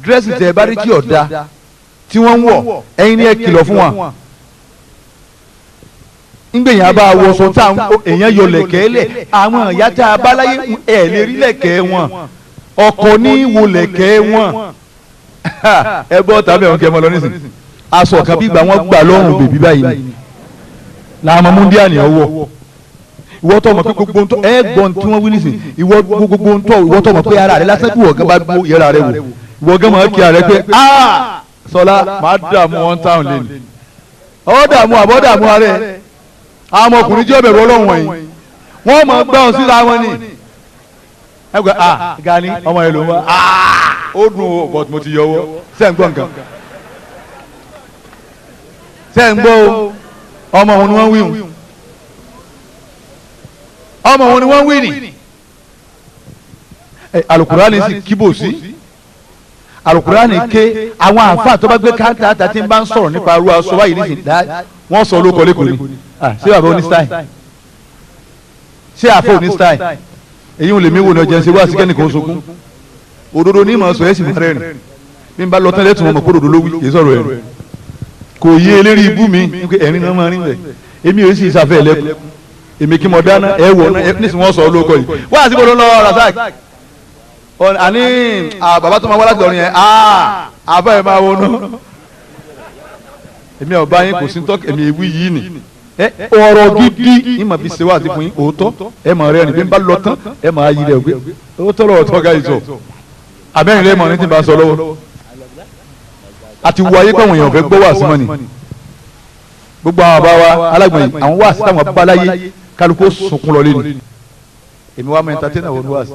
dírẹ́sì tẹ̀ ẹ bá rí tí ọ̀dà tí wọ́n ń wọ̀ ẹ̀yin ni ẹ kìlọ̀ fún wa ngbẹ̀yìn abá wọṣọ tá èèyàn yọ lẹ̀kẹ́ lẹ̀ àwọn ìyá tá a bá láyé ẹ̀ lè rí lẹ̀kẹ́ wọn ọkọ ní wo lẹ̀kẹ́ wọn ẹ bọ́ tàbí àwọn kẹ́ ẹ mọ́ lọ nísìnyí aṣọ kan bí ìgbà wọn gbà lọ́rùn bèbí báyìí ni làwọn múndíà ni ọwọ́ ìwọ tó mọ̀ pé gbogbo ń tọ́ ẹ gbọ́n tí wọ́n wí nísìnyí ìwọ gbogbo ń tọ́ ìwọ tó mọ̀ pé ara rẹ lásán bí wọ́n gan bá gbó yẹra rẹ wò ìwọ gan máa kí ara rẹ pé aa sọlá máa dààmú wọn táwọn lé ní ọ dààmú àbọ̀ dààmú ara rẹ àwọn ọmọkùnrin jẹ́ ọ̀bẹ̀rù ọlọ́run wọ̀nyí wọ́n máa gbá ọ síra wọn ni ẹ gbọ́ ah Gani ọmọ yẹn ló ń wá ah ó dùn ó but mo ti yọ ọwọ́ sẹ́ ń gbọ́ nǹkan sẹ́ ń gbọ́ o ọmọ òun ni wọ́n wí hùn ọmọ òun ni wọ́n wí nì alukurani sì kíbò sí alukurani ké àwọn àǹfààní tó bá gbé káńtà àti ń bá ń sọ̀rọ̀ nípa arú aṣọ báyìí nísìnyí wọ́n sọ olóko lẹ́kọ̀ọ́ ni ṣé bàbá oní style ṣé àfọ oní style èyí ò lè mí wò ní ọjà ṣe wá sí kẹ́nìkan sunkún òdodo ní ìmọ̀ sọ ẹ̀ sì máa rẹ́rìn bí n bá lọ tán lẹ́tùn ọmọ kó òdodo ló wí kì í sọ̀rọ̀ ẹ̀rìn kò yé eléré ibú mi ẹ̀rín náà máa rí rẹ̀ èmi ò sì sàfẹ́ lẹ́kùn èmi kí mo dáná ẹ wọ̀ náà nísìnyí wọ́n sọ olóko yìí wá àti bọ́dọ̀ lọ́wọ́ Razak àní bàbá tó máa wá láti lọ́rin yẹn àbá ẹ̀ máa wọnú èmi ọba yín kò sí tọ́ èmi ìwí yìí ni ọ̀rọ̀ gidi ní ma fi ṣe wá àti fún yín òótọ́ ẹ máa rẹ́rìn bí n bá lọ tán ẹ máa yí rẹ̀ gbé òótọ́ lọ́wọ́ tọ́ ga ìsọ̀ abẹ́rìn lẹ́mọ̀ ní tí n bá sọ lọ́wọ́ àti wo ayé pẹ̀wọ̀n èèyàn fẹ́ gbọ́ wá sí mọ́ ni gbogbo àwọn bàbá wa alágbọ̀n yìí àwọn wá sí táwọn bá láyé kálukú sunkún lọ lẹ́nu èmi wá mọ entertainer wọn wá sí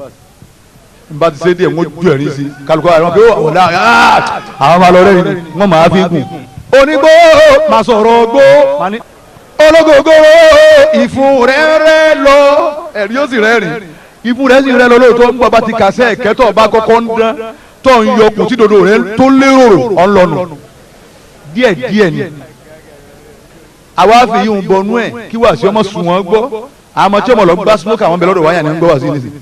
n bá ti ṣe díẹ̀ wọ́n ju ẹ̀rín sí kálukú àwọn pé ọ̀la àwọn máa lọ rẹ́rìn wọ́n máa fi gùn onígbó máa sọ̀rọ̀ gbó ológógóró ìfun rẹ̀ rẹ̀ lọ ẹ̀rí ó sì rẹ́rìn ìfun rẹ̀ sì rẹ̀ lọ lóòótọ́ ń bọ̀ bá ti kàṣẹ́ ẹ̀kẹ́tọ̀ bá kọ́kọ́ ń dán Tó ń yọkùn tí dodo rẹ tó lérò ọ̀nlọ́nu díẹ̀ díẹ̀ ni. Àwa fi yín bọnú ẹ̀ kí wàá sí ọmọ sùn wọn gbọ́. Àmọ́ tí ọmọ lọ gbá smoke àwọn bẹ lọ́dọ̀ wáyà ni ń gbọ́ wá sí nísìnyí.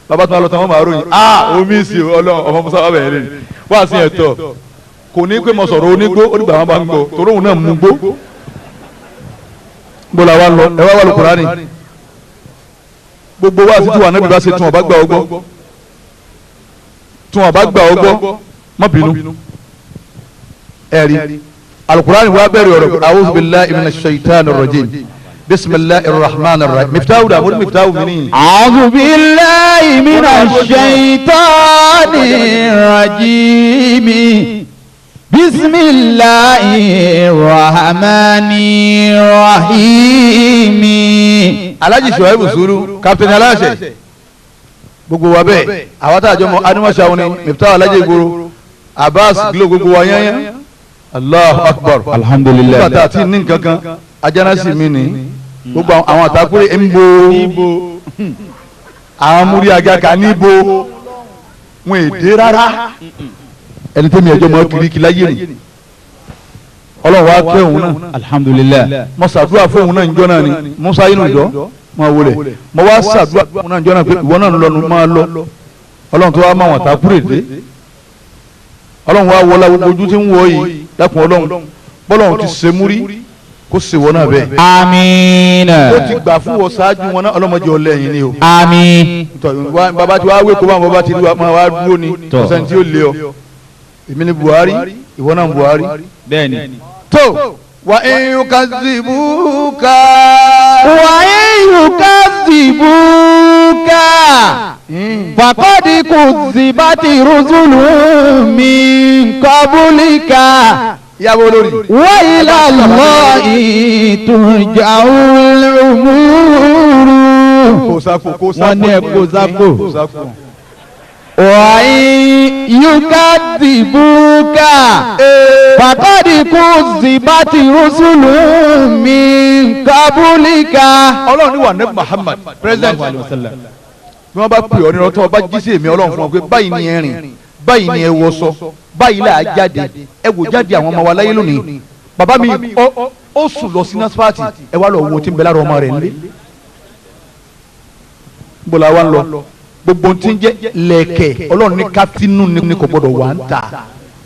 Bàbá tó máa lọ tán wọ́n máa ròyìn. Ah omi sì ọlọ́run ọmọ Musa wà bẹ̀rẹ̀ ni. Wá sí ẹ̀tọ́. Kò ní pé mo sọ̀rọ̀ onígbó onígbà wọn bá ń gbọ́ torí òun náà mú gbó. Bọ́lá wa lọ ẹ wá wà lókùránì. Gbogbo wa sí tí wà nábì bá ṣe tún ọba gbà ọgbọ́. Tún ọba gbà ọgbọ́ má bínú. Ẹ̀rí alukurani wa bẹ̀rẹ̀ ọ̀rọ̀ a'udhu billahi minash shaitanir rajim bismillahir rahmanir rahim miftahu dàmúrú miftahu mi ni. A'udhu billahi minash shaitanir rajim bismillahir rahmanir rahim. Alhaji Shuaibu Sulu captain aláṣẹ gbogbo wa bẹ́ẹ̀ àwọn tá a jọ mọ animasa wọn ni miftahu alhaji Igboro Abbas glo gbogbo wa yẹn. Allahu Akbar. Alhamdulillah. Nígbà tá a ti ní nǹkan kan ajánásì mi ni gbogbo àwọn àtàkùrẹ́ ń bo àwọn múrí agaka níbo wọn èdè rárá ẹni tẹ́mi ẹjọ́ mọ́ kiriki láyé ni Ọlọ́run wa kẹ́ òun náà. Alhamdulillah. Mo ṣàdúrà fún òun náà njọ́ náà ni Musa inú ìjọ máa wọlé mo wá ṣàdúrà fún òun náà njọ́ náà pé ìwọ náà ń lọnu máa lọ Ọlọ́run tó wá máa wọn àtàkùrẹ́ dé Ọlọ́run wa wọlá gbogbo ojú tí ń wọ yìí dákun Ọlọ́run bọ́lọ́run ti ṣe múrí kó ṣe wọ́n náà bẹ́ẹ̀. Àmín. Ó ti gbà fún wọ ṣáájú wọn náà ọlọ́mọdé ọlẹ́yìn ni o. Àmín. Bàbá tí wàá wé kó báwọn bàbá ti rí wa máa wá dúró ni ọ̀sẹ̀ tí ó lé ọ. Èmi ni Buhari ìwọ náà Buhari. Bẹ́ẹ̀ni. Tó wà iyukazibuka. Wà iyukazibuka. Faqad kuzibati rusulun min qablika. Ìyàwó olórí. Wa ila Allahi turja'ul umuru. Kò sáko kò sáko. Wọ́n ní ẹ kò sáko. Kò sáko. Wa iyukazibuka. Faqad kuzibati rusulun min qablika. Ọlọ́run ní wà ní Muhammad president. Bí wọ́n bá pè ọ́ ní ọtọ́ ọba jí sí èmi Ọlọ́run fún ọ pé báyìí ni ẹ rìn báyìí ni ẹ wọṣọ báyìí là á jáde ẹ wò jáde àwọn ọmọ wa láyé lónìí. Bàbá mi ó sùn lọ sí nasfati ẹ wá lọ wo tí ń bẹ lára ọmọ rẹ̀ nílé. Níbo la wá ń lọ gbogbo tí ń jẹ́ lẹ̀kẹ̀ Ọlọ́run ní káfínú ni kò gbọdọ̀ wà ń ta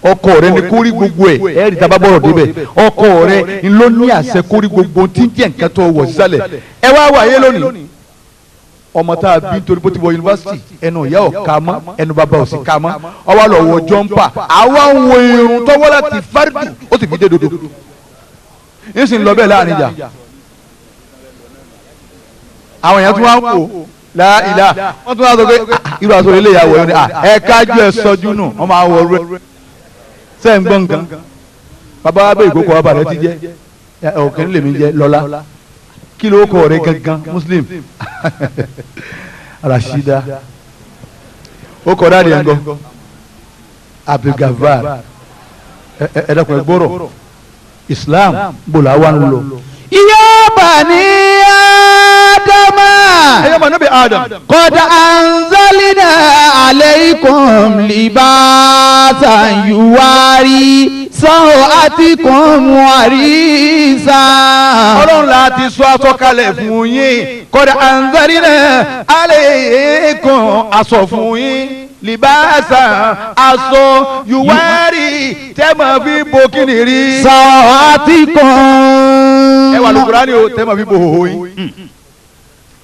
ọkọ rẹ ni kórí gbogbo ẹ ẹ rí taba bọ̀rọ̀ débẹ̀ ọkọ rẹ ló ní àṣẹ kórí gbogbo tí ń jẹ́ nǹkan tó wọ̀ sísàlẹ̀ ẹ wá wà yé lónìí. Ọmọ tá a bí nítorí bó ti wọ yunifásitì ẹnu ìyá ò ká mọ́ ẹnu bàbá ò sì ká mọ́ ọwọ́ lọ wọ jọ́ǹpà àwa ń wo irun tọ́wọ́ láti fárídù ó sì fi dé dodo ń sì ń lọ bẹ́ẹ̀ láàrin ìjà àwọn èèyàn tún wá ń wò láìlá wọ́n tún wá sọ pé irú aṣọ ilé ìyàwó yẹn ni ẹ kájú ẹ sọjú nù wọ́n máa wọ ọrú ẹ sẹ́ ń gbọ́ nǹkan bàbá wa bẹ ìkókò ọba rẹ ti jẹ ọ̀kẹ́ lèmi jẹ lọ́lá kí ló kọ rẹ gangan Muslim Rashida ó kọ dáàdi ẹ̀ ń gọ́ Abdulgafar ẹ dàkún ẹ gbọ́rọ̀ Islam bòlá wa ń lọ. Ya bani Adama. Ẹyọ ma nabi Adam. Qad anzalna alaykum libasan yuwari sawatikum warisa. Ọlọ́run la ti sọ aṣọ kalẹ̀ fún yín. Qad anzalna alaykum aṣọ fún yín. Libasa aṣọ yuwari tẹ́ ma fi bo kíni rí. Sawatikum. Ẹ wà lókùránì o tẹ́ ma fi bo hòhò yín.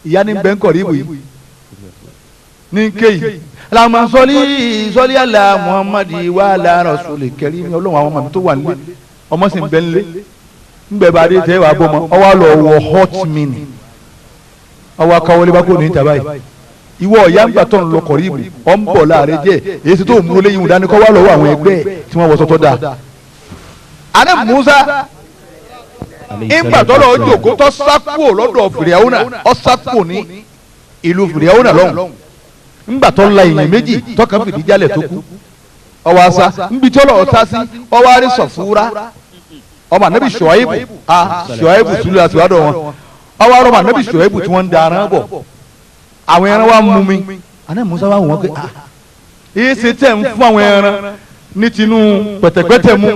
Ìyá ní bẹ́ẹ̀ ń kọ̀rí ibù yìí ní kéyì alama sọlí sọlí ala muhammadi wa ala rasuli kẹrí ní ọlọ́run àwọn ọmọ mi tó wà nílé ọmọ sì ń bẹ nílé ń bẹ bá dé tẹ́ wàá bọ́ ọmọ ọwọ́ àlọ́ wọ hot mini ọwọ́ akáwọlé bá kò ní ìta báyìí ìwọ ọ̀yá ń gbà tó ń lọ kọ̀rí ibù ọ̀ ń bọ̀ láàrẹ jẹ́ èyí tó ń mú léyìn dání kọ́ wá lọ́wọ́ àwọn ẹgbẹ́ tí wọ́n wọ sọ́tọ́ dáa. Àná Musa ìgbà tó lọ jòkó tó sákúò lọ́dọ̀ Fìrìhàwùnà ọ sákúò ní ìlú Fìrìhàwùnà lọ́hùn ńgbà tó la èèyàn méjì tọkàn fìdí jálẹ̀ tó kú ọwọ́ asá nbi tó lọ ọ̀tá sí ọwọ́ arí sọ̀fúra ọmọ anabi Ṣuaibu a Ṣuaibu sùlù àtiwádọ̀ wọn ọwọ́ arọ́ ọmọ anabi Ṣuaibu tí wọ́n ń da aran bọ̀ àwọn ẹran wa mú mi àná Musa wa wọ́n pé ah Èyí ṣe tẹ̀ ń fún àwọn ẹran ní tinú pẹ̀tẹ̀pẹ̀tẹ̀ mu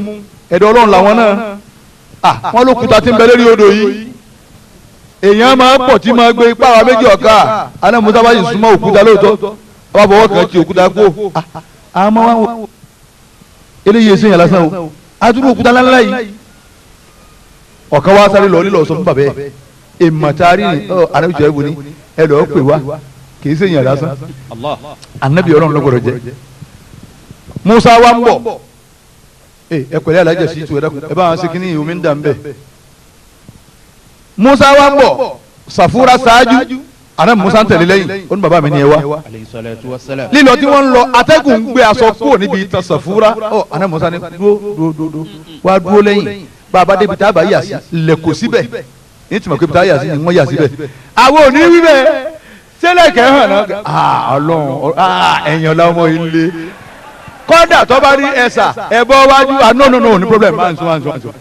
ẹ̀dọ̀ ọlọ́run làwọn náà. Wọ́n ló kúta tí ń bẹ lórí odò yìí. Èèyàn máa pọ̀ tí máa gbé ipá wa méjì ọ̀ka. Àná Musa bá yìí súnmọ́ òkúta lóòótọ́. Ọba fọwọ́ kan ti òkúta kú. Àmọ́ wá wò eléyìí ẹsẹ̀ yẹn lásán o. Adúrú òkúta ńláńlá yìí. Ọ̀kan wá sáré lọ nílò sọ fún bàbá ẹ̀. Èmọ̀tárì ni ànábì jọ ẹ̀bù ni ẹ lọ́ọ́ pè wá kì í ṣèyàn lásán. Ànábì ọlọ́run ló gbọ́dọ̀ jẹ́. Musa wa ń bọ̀. Ẹ pẹ̀lẹ́ alájẹ sí tu ẹ dákun ẹ bá wọn ṣe kínní omi ń dà ń bẹ̀. Musa wa ń bọ̀ Sàfúrà ṣáájú àná Musa ń tẹ̀lé lẹ́yìn ó ní bàbá mi ní ẹ wá. Lílọ tí wọ́n ń lọ atẹ́gùn ń gbé aṣọ kúrò níbi ìtàn Sàfúrà ọ àná Musa ní dúró dúró dúró wá dúró lẹ́yìn bàbá débi tá a bá yà sí lẹ̀kọ́ síbẹ̀ ní tìmọ̀ pé tá a yà sí ni wọ́n yà síbẹ̀. Àwọn ò ní wí bẹ́ẹ̀ sẹ́lẹ̀ kẹ́ hàn náà Ọlọ́run ẹ̀yìn ọ̀la ọmọ ilé kọ́dà tó bá rí ẹ̀sà ẹ̀bọ́ wájú ah no no no ní problem máa ń sún máa ń sún máa ń sún.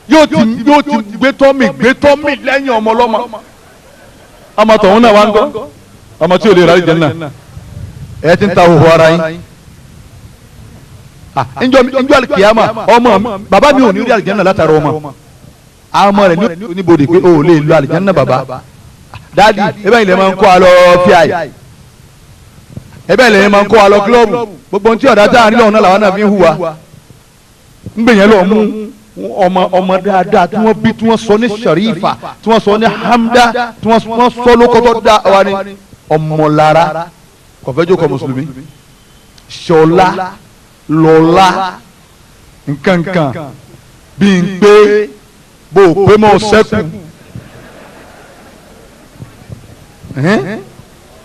Yóò ti gbé tọ́mì lẹ́yìn ọmọ ọlọ́mọ ọmọ tọ̀hún náà wá ń gbọ́ ọmọ tí ò lè rárí jẹ náà ẹ ti ń ta òhò ara yín. Njọ́ alikiyama ọmọ bàbá mi ò ní rí àlìjẹ́nà látara ọmọ àwọn ọmọ rẹ̀ ní oníbodè pé o ò lè lo àlìjẹ́nà bàbá dáàdi ẹ bẹ́ẹ̀ ilẹ̀ máa ń kó alọ́ fíàyè ebe lẹ́yìn máa ń kó wa lọ kílọ̀bù gbogbo ohun tí ọ̀dà tá à ń lọ náà làwọn náà fi ń hùwà ń gbìyànjú lọ mú ọmọ ọmọ dáadáa tí wọ́n bí tí wọ́n sọ ní Sharifa tí wọ́n sọ ní Hamda tí wọ́n sọ lókọ́tọ́ dá wa ní ọmọlára kọfẹ́jọ́ kọ mùsùlùmí Ṣọlá Lọ́lá nkankan bí n pé bó o pé mọ́ sẹ́kù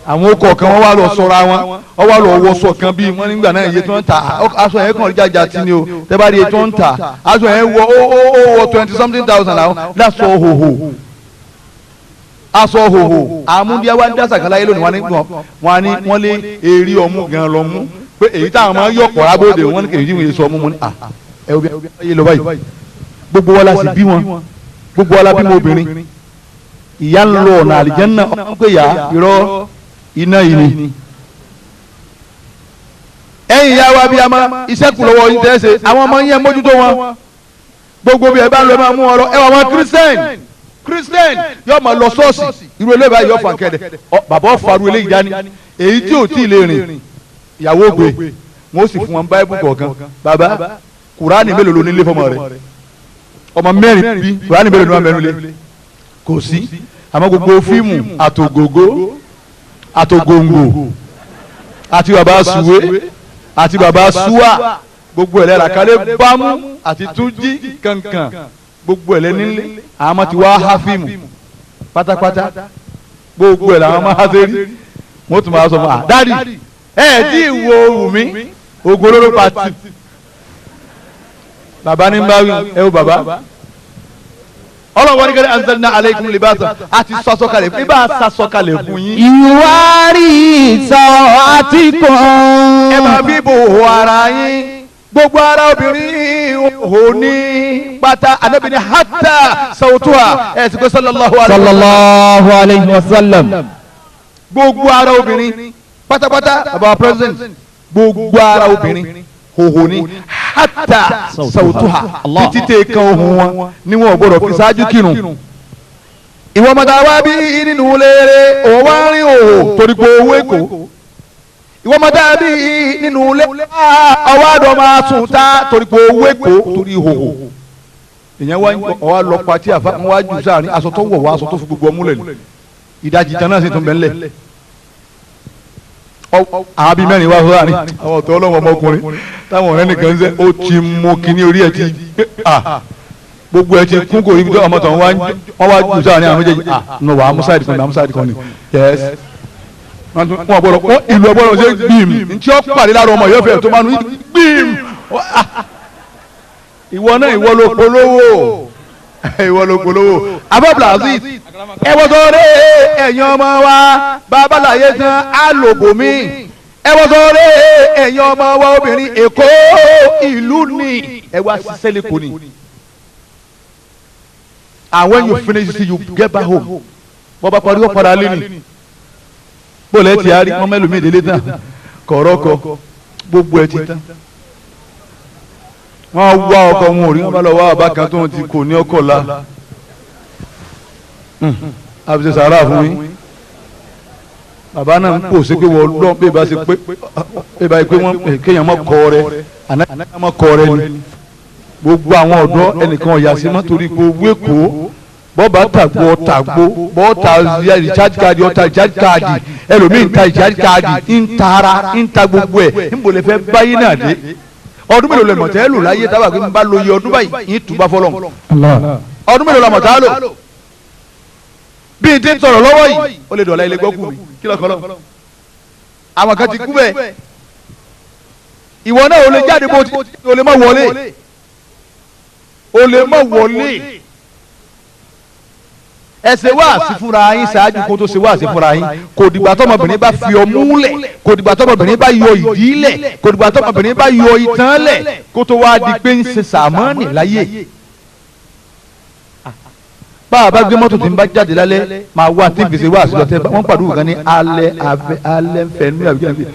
àwọn okọ̀ kan wọ́n wá lọ sọra wọn wọ́n wá lọ wọṣọ kan bíi wọ́n nígbà náà iye tí wọ́n ń ta aṣọ yẹn kàn jájà tí ni o tẹ́bá rí iye tí wọ́n ń ta aṣọ yẹn wọ ó wọ 20-something thousand àwọn láṣọ hòhò aṣọ hòhò àmúndíá wa ń dá sàkálà yìí lónìí wọn ní wọn ní wọn lé eré ọmú gan lọ mú pé èyí táwọn máa ń yọ kọ̀ọ̀rọ̀ abóde wọn ní kèjì wọn sọ ọmú mu ní à ẹ wo bí ayé lọ báyìí gbogbo wa la sì bí wọn gbogbo wa la bí wọn obìnrin ìyá ń lọ ọ̀nà àlìjẹ́nnà ọ̀nà pé yà irọ́ iná yìí ni. Ẹ̀yin ìyá wa bíi ama iṣẹ́ kù lọ́wọ́ yín tẹ́ ṣe àwọn ọmọ yẹn mójútó wọn gbogbo bí ẹ bá ń lọ ẹ máa mú wọn lọ ẹ wà wọn christian yóò máa lọ ṣọ́ọ̀ṣì irú eléyìí báyìí yóò fà kẹ́lẹ̀ bàbá ọ̀fàrú eléyìí dání èyí tí ò tí ì lè rìn ìyàwó gbé wọn ó sì fún wọn báíbù kọ̀ọ̀kan bàbá kùránì mélòó ló nílé fọmọ rẹ ọmọ mẹ́rin bí kùránì mélòó ni wọn mẹ́rin lé kò sí àmọ́ gbogbo fíìmù àtògògó àtògòǹgò àti bàbá suwe àti bàbá suwa gbogbo ẹ̀lẹ́ làkàlẹ̀ bámú àti túnjí kankan gbogbo ẹ̀lẹ́ nílé àwọn ti wá há fíìmù pátápátá gbogbo ẹ̀ làwọn máa há sẹ́rí wọ́n tún máa sọ fún wa dáàdì ẹ̀ tí ì wo Wùmí ogun olóró pati bàbá ní báwí ẹ wo bàbá ọlọ́wọ́ ní kẹ́lẹ́ anzalna aleikum libasa àti sasọkalẹ̀ bí bá a sasọkalẹ̀ fún yín. Ìwárí sọ àti kàn. Ẹ máa bí ibòhò ara yín gbogbo ara obìnrin ò ní pátá Ànábì ní hátà sawtuha ẹ̀ sì pé sallallahu alayhi wa sallam. Gbogbo ara obìnrin pátápátá bàbá president gbogbo ara obìnrin hòhò ní hátà sawtuha títí tẹ kan ohun wọn ni wọn ò gbọdọ̀ fi ṣáájú kírun. Ìwọ ọmọ tá a wá bí nínú léere òun wá rí òhò torí pé owó èkó. Ìwọ ọmọ tá a bí nínú léere ọwọ́ àdó máa sùn tá torí pé owó èkó torí hòhò. Ìyẹn wá ọwọ́ lọ pati àfa wọn wá jù sáàrin aṣọ tó wọ̀ wá aṣọ tó fi gbogbo ọmú lẹ̀ ní ìdajì tán náà sì tún bẹ́ẹ̀ lẹ̀ àwọn bíi mẹ́rin wá sọ́ra ni àwọn ọ̀tọ̀ ọlọ́wọ́ ọmọkùnrin táwọn ọ̀rẹ́ nìkan ń sẹ́ ó ti mú kíní orí ẹ̀ ti gbé gbogbo ẹ̀ ti kún kò rí bí ọmọ tó wọ́n wá jù sáà ní àwọn méjèèjì nù wà amúsáìdì kan ní amúsáìdì kan ní yẹs wọ́n gbọ́dọ̀ wọ́n ìlú ọgbọ́dọ̀ ṣe gbìm ntí ó pàdé lára ọmọ yóò fẹ́ tó máa nu gbìm ìwọ náà ìwọ ló polówó ìwọ ló polówó abọ́bùlàzí ẹ wọ́n sọ rẹ ẹ̀yin ọmọ wa babaláyé tán alòbòmí ẹ wọ́n sọ rẹ ẹ̀yin ọmọ wa obìnrin Èkó ìlú ni ẹ wá ṣiṣẹ́ lẹ́kọ̀ọ́ ni. And when you finish you get back home. Bọ́ba parí ó padà lé ni. Bó lẹ́ ti arí wọ́n mẹ́lòmíì délé tán. Kọ̀rọ́kọ gbogbo ẹ ti tán. Wọ́n wá ọkọ wọn ò rí, wọ́n bá lọ wá bàbá kan tó ti kò ní ọkọ̀ la. Àbíṣe sàárà fún yín. Bàbá náà ń pò sí pé wọ́n lọ́n bí ìbá ṣe pé bí ìbá ṣe pé wọ́n kéèyàn mọ́ kọ́ rẹ, àná mọ́ kọ́ rẹ ni. Gbogbo àwọn ọ̀dọ́ ẹnìkan ọ̀yà sí mọ́ torí pé owó èkó bọ́ọ̀bá tàgbó tàgbó bọ́ọ̀ta recharge card ọ̀ta recharge card ẹlòmíì ń ta recharge card ń ta ara ń ta gbogbo ẹ̀ ń bò lè fẹ́ báyìí náà dé. Ọdún mélòó lè mọ̀tẹ́ lò láyé tábà pé ń bá lo iye ọdún báyìí ń tùbá fọlọ́n. Ọdún mélòó la mọ̀tẹ́ lò? Bí n ti ń sọ̀rọ̀ lọ́wọ́ yìí ó lè dọ̀la ilé gbọ́kù mi kí lọ́kọ́ lọ. Àwọn kan ti kú bẹ́ẹ̀. Ìwọ náà ò lè jáde bó ti o lè má wọlé. O lè má wọlé. Ẹ ṣe wáàsí fúnra yín ṣáájú kó tó ṣe wáàsí fúnra yín. Kò dìgbà tọmọbìnrin bá fi ọmú lẹ̀, kò dìgbà tọmọbìnrin bá yọ ìdí lẹ̀, kò dìgbà tọmọbìnrin bá yọ itan lẹ̀ kó tó wá di pé ń ṣe sàmọ́ọ̀nì láyé. Bá a bá gbé mọ́tò tí ń bá jáde lálẹ́ máa wá tí ń fi ṣe wáàsí lọ tẹ́ wọ́n pàdúrà kan ní alẹ́ afẹ́ alẹ́ nfẹ́ nínú àbíkí àbíkí.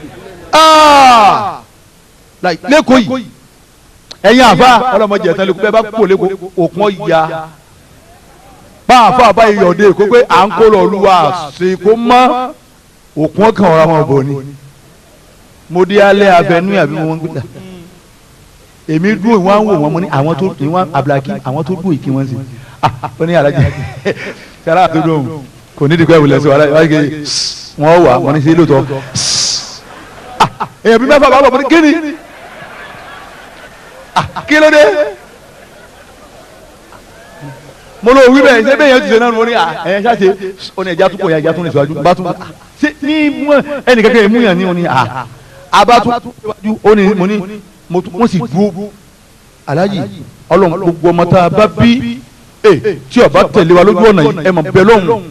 Lẹ́kọ̀ọ́ yìí ẹ̀yin àfa ọlọ́mọdé ẹ̀tàn lẹ́kọ̀ọ́ bẹ́ẹ̀ bá kú lẹ́kọ̀ọ́ òkun ọ̀ya. Bá a fa àbá ìyọ̀dé kó pé à ń kó lọ olúwa ṣe kó mọ́ òkun ọkàn ọ̀rọ̀ àwọn ọ̀bọ̀ ni. Mo dé alẹ́ afẹ́nú àbí mo ń gbé èmi dúró ìwọ̀n wò wọ́n mo ní àwọn tó ìwọ̀n abúlákí àwọn tó dúró ìkí wọn sí. Ó ní alájẹ sara àtúndò òun kò ní dìgbà ìwòlẹ̀ sí wàhálà ìwádìí wọ́n wà wọ́n ní sí lóòótọ́. Èèyàn bí mẹ́fà bá bọ̀ mo ní kíni kí ló dé? Mo lọ wí bẹ́ẹ̀ ṣé bẹ́ẹ̀ yẹn ti ṣe náà mo ní ẹ̀ ṣáṣe ó ní ẹja tún kò ya ẹja tún ní síwájú bá tún ṣe ní ẹnì kankan mú yàn ní ó ní àbá tún síwájú ó ní mo ní mo sì dúró. Aláàjì Ọlọ́run gbogbo ọmọ tá a bá bí tí ó bá tẹ̀lé wa lójú ọ̀nà yìí ẹ mọ̀ bẹ́ẹ̀ lọ́hùn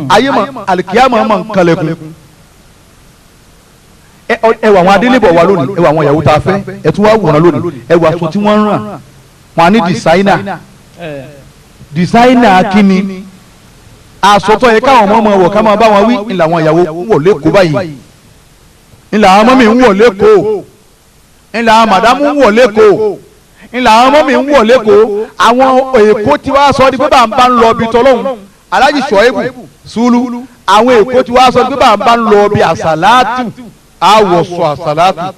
ayé mọ̀ àlìkíyàmọ̀ mọ̀ ń kalẹ̀kùn. Ẹ wà àwọn adélébọ̀ wa lónìí, ẹ wà àwọn ìyàwó tá a fẹ́, ẹ tún wá wòran lónìí, ẹ wà aṣọ tí wọ́n ń ràn wọn á ní dìsáínà. Dìsáínà kínni aṣọ tó yẹ káwọn ọmọ wọ̀ ká máa bá wọn wí ńlá àwọn ìyàwó ń wọ̀ lẹ́kọ̀ọ́ báyìí, ńlá àwọn mọ́mì ń wọ̀ lẹ́kọ̀ọ́, ńlá àwọn màdámù ń wọ̀ lẹ́kọ̀ọ́, ńlá àwọn mọ́mì ń wọ̀ lẹ́kọ̀ọ́. Àwọn èkó tí wàá sọ di pé bá ń bá ń lọ ibi tọ́lọ́hún Aláàjì Ṣọ̀ẹ́bù Sùlù, àwọn èkó tí wàá sọ di pé bá ń bá ń lọ ibi àsàlátù àwọ̀ sọ àsàlátù,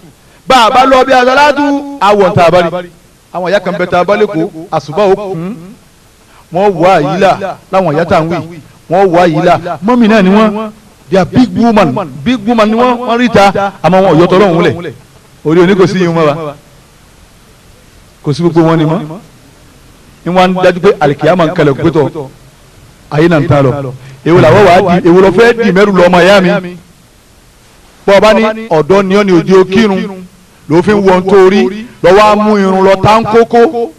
bá a bá lọ ibi àsàlátù àwọ̀ ń ta abárí. Àwọn ìyá kan bẹ ta abá lẹ́kọ̀ọ́ àsùbá òkun wọ́n wọ àyílà láwọn ìyá tá à ń wí wọ́n wọ àyílà mọ́mì náà ni wọ́n they are big woman, big woman ni wọ́n wọ́n rí ta àmọ́ wọn ọ̀yọ́ tọ́lọ́hún lẹ̀ orí òní kò sí yìí mọ́ wa kò sí gbogbo wọn ni mọ́ ni wọ́n á dájú pé àlìkìyàmọ̀ ń kalẹ̀ gbẹ́tọ̀ ayé náà ń ta lọ èwo làwọ̀ wàá di èwo lọ fẹ́ di mẹ́rù lọ ọmọ ìyá mi bọ́ ọba ní ọ̀dọ́ ni ọ́ ni òjò kírun ló fi ń wọ́n torí lọ́wọ́ á mú irun lọ tá ń kókó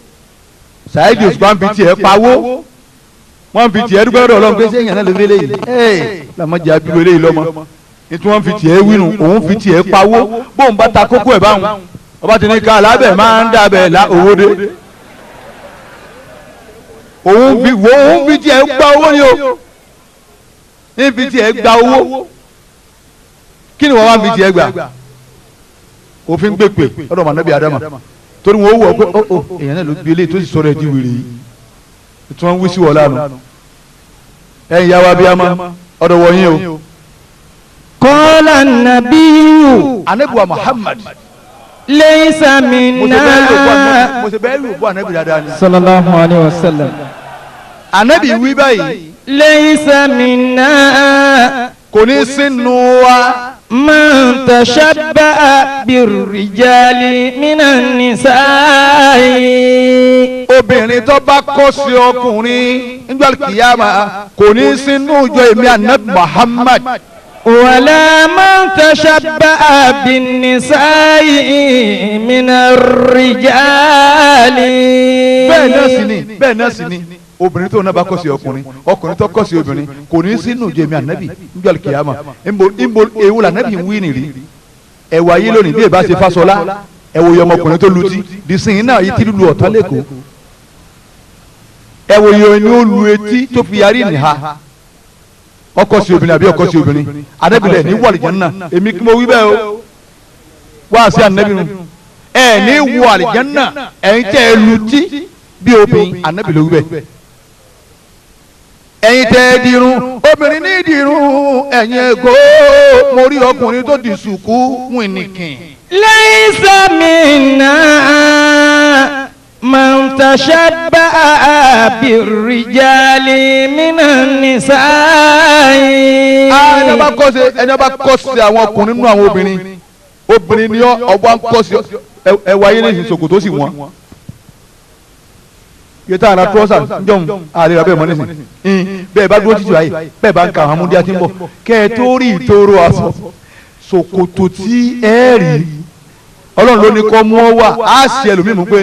Saheed Òṣùpá ń fi tiẹ̀ pawó wọ́n fi tiẹ̀ dúpẹ́ lọ́dọ̀ Ọlọ́run pé sẹ́yìn náà ló fi léyìí ẹ̀ làmọ́jà abúlé léyìí lọ́mọ nítorí wọ́n fi tiẹ̀ wínú òun fi tiẹ̀ pawó bóun bá ta kókó ẹ̀ báwọn ọba ti ní ká lábẹ́ máa ń dàbẹ̀ la owó dé òun fi wo òun fi tiẹ̀ gba owó ni o ní fi tiẹ̀ gba owó kí ni wọ́n wá fi tiẹ̀ gbà òfin gbèpè ọ̀dọ̀ mànàbí Adama torí wọn ó wọ pé ó èèyàn náà ló gbé eléyìí tó sì sọ̀rọ̀ ẹ̀ di wèrè yìí tí wọ́n ń wí sí wọ́n lánàá ẹ̀yin yá wa bí a ma ọ̀dọ̀ wọ̀nyí o. Kọ́lá nàbíyù. Anabiwa Muhammad. Laysa minna. Mo ṣe bẹ́ẹ̀ lò bọ́ anabi dáadáa ni. Sallallahu alayhi wa sallam. Anabi wí báyìí. Laysa minna. Kò ní sínú wa. Man tashabbaha birrijali minan nisa'i. Obìnrin tó bá kọ́ sí ọkùnrin nígbà kìyàmá kò ní sínú ìjọ èmi anabi Muhammad. Wala man tashabbaha binnisa'i minar rijali. Bẹ́ẹ̀ náà sì ni, bẹ́ẹ̀ náà sì ni obìnrin tó náà bá kọ́ sí ọkùnrin, ọkùnrin tó kọ́ sí obìnrin kò ní sínú ìjọ èmi ànábì níjọ́ kìyàmá. Nbo ewu la ànábì ń wí nìrí ẹ̀wà yìí lónìí bí èbá ṣe Fáṣọlá ẹ̀wò yọ ọmọkùnrin tó lutí disin náà yìí ti lu ọ̀tá lẹ́kọ̀ọ́ ẹ̀wò yọ ni ó lu etí tó fi yarí nìha ọkọ sí obìnrin àbí ọkọ sí obìnrin ànábì lẹ̀ ní wàlìjẹ́ náà èmi kí mo wí bẹ́ẹ̀ o. Wá sí ànábì nù ẹ ní wọ àlìjánná ẹ̀yin tẹ́ ẹ lutí bí obìnrin ànábì ló wí bẹ́ẹ̀. Ẹ̀yin tẹ́ ẹ dirun obìnrin ní dirun ẹ̀yin ẹ̀gọ́ mo rí ọkùnrin tó di sùkú wìnìkìn. Laysa minna man tashabbaha birrijali minan nisa'i. Ẹni bá kọ́ ṣe ẹni bá kọ́ ṣe àwọn ọkùnrin nínú àwọn obìnrin obìnrin ni ọgbà ń kọ́ sí ẹwà ayé lẹ́sìn ṣòkòtò sì wọ́n. Yóò tá àrà trọ́sà njọ́n àlè rà bẹ́ẹ̀ mọ́ nísìn bẹ́ẹ̀ bá dúró títí báyìí bẹ́ẹ̀ bá ń ka àwọn amúdíá tí ń bọ̀ kẹ́ ẹ tó rí ìtòrò aṣọ ṣòkòtò tí ẹ rí ọlọ́run ló ní kọ́ mú ọ wà á ṣe ẹlòmíì mú pé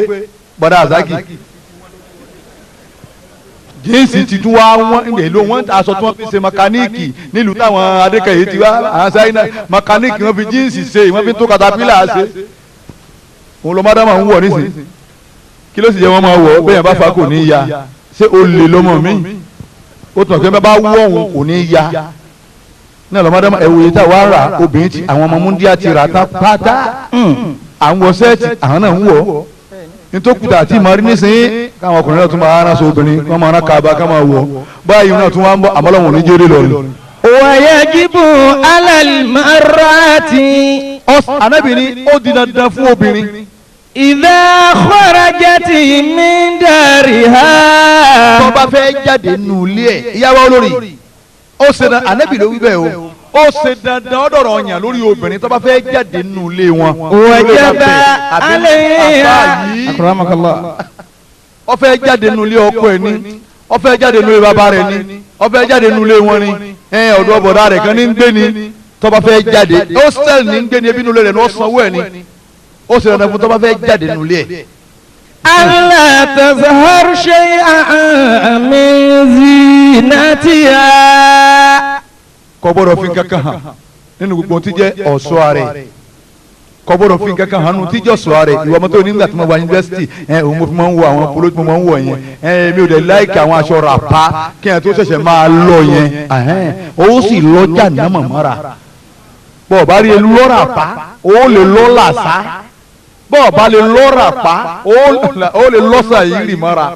bọ́dà àzákì jíǹsì ti tún wá wọ́n èlò wọ́n aṣọ tí wọ́n fi ṣe mẹkáníìkì nílùú táwọn adékẹ̀yẹ ti wá àwọn sáyẹ́nà mẹkáníìkì wọ́n fi jíǹsì ṣe wọ́n fi tó katapila ṣe òun lọ mádàmà ń wọ̀ nísìn kí ló sì jẹ́ wọ́n máa wọ̀ bẹ́ẹ̀ bá fa kò ní ya ṣé o lè lọ́mọ mi ó tún ọ̀kẹ́ bá wọ̀ òun kò ní ya náà lọ mádàmà ẹ̀wò yìí tá wàá rà obìnrin ti àwọn ọmọ múndíá ti rà tá pátá àwọn wọ sẹ́ẹ̀tì àwọn náà ń wọ̀ nítòkùtà àti ìmọ̀rí nísìnyí káwọn ọkùnrin náà tún máa ránṣọ obìnrin kí wọ́n máa rán kaba ká máa wọ̀ báyìí náà tún wá ń bọ̀ àmọ́ lọ́wọ́n ní jẹ́rẹ́ lọ́rùn. Wayajibu alal marati. Ànábì ní ó di dandan fún obìnrin. Idha kharajati min dariha. Tó bá fẹ́ jáde nù ilé ẹ̀ ìyàwó olórí ó ṣe dandan Ànábì ló wí bẹ́ẹ̀ o ó ṣe dandan ọ̀dọ̀rọ̀ ọ̀yàn lórí obìnrin tó bá fẹ́ jáde nù ilé wọn. Wajaba alayha. Akramakallah. Ó fẹ́ jáde nù ilé ọkọ ẹ̀ ní ó fẹ́ jáde nù ilé bàbá rẹ̀ ní ó fẹ́ jáde nù ilé wọn ní ọ̀dọ̀ bọ̀dá rẹ̀ kan ní ń gbé ni tó bá fẹ́ jáde hostel ní ń gbé ni ebi nù ilé rẹ̀ ní ó sanwó ẹ̀ ní ó ṣe dandan fún tó bá fẹ́ jáde nù ilé ẹ̀. Alla tazhar shay'an min zinatiha. Kò gbọ́dọ̀ fi kankan hàn nínú gbogbo tí jẹ́ ọ̀ṣọ́ rẹ̀ kò gbọ́dọ̀ fi kankan hàn nínú tí jẹ́ ọ̀ṣọ́ rẹ̀ ìwọ mọ́tò nígbà tí mo wà yunifásitì ẹ òun mo fi máa ń wọ àwọn polo tí mo máa ń wọ yẹn ẹ mi ò dẹ̀ láìkì àwọn aṣọ ràpá kí ẹ tó ṣẹ̀ṣẹ̀ máa lọ yẹn ó sì lọ́jà náà mọ̀mọ́ra bọ́ọ̀ bá rí elú lọ́rà pa ó lè lọ́ làṣá bọ́ọ̀ bá lè lọ́rà pa ó lè lọ́sà yìí rì mọ́ra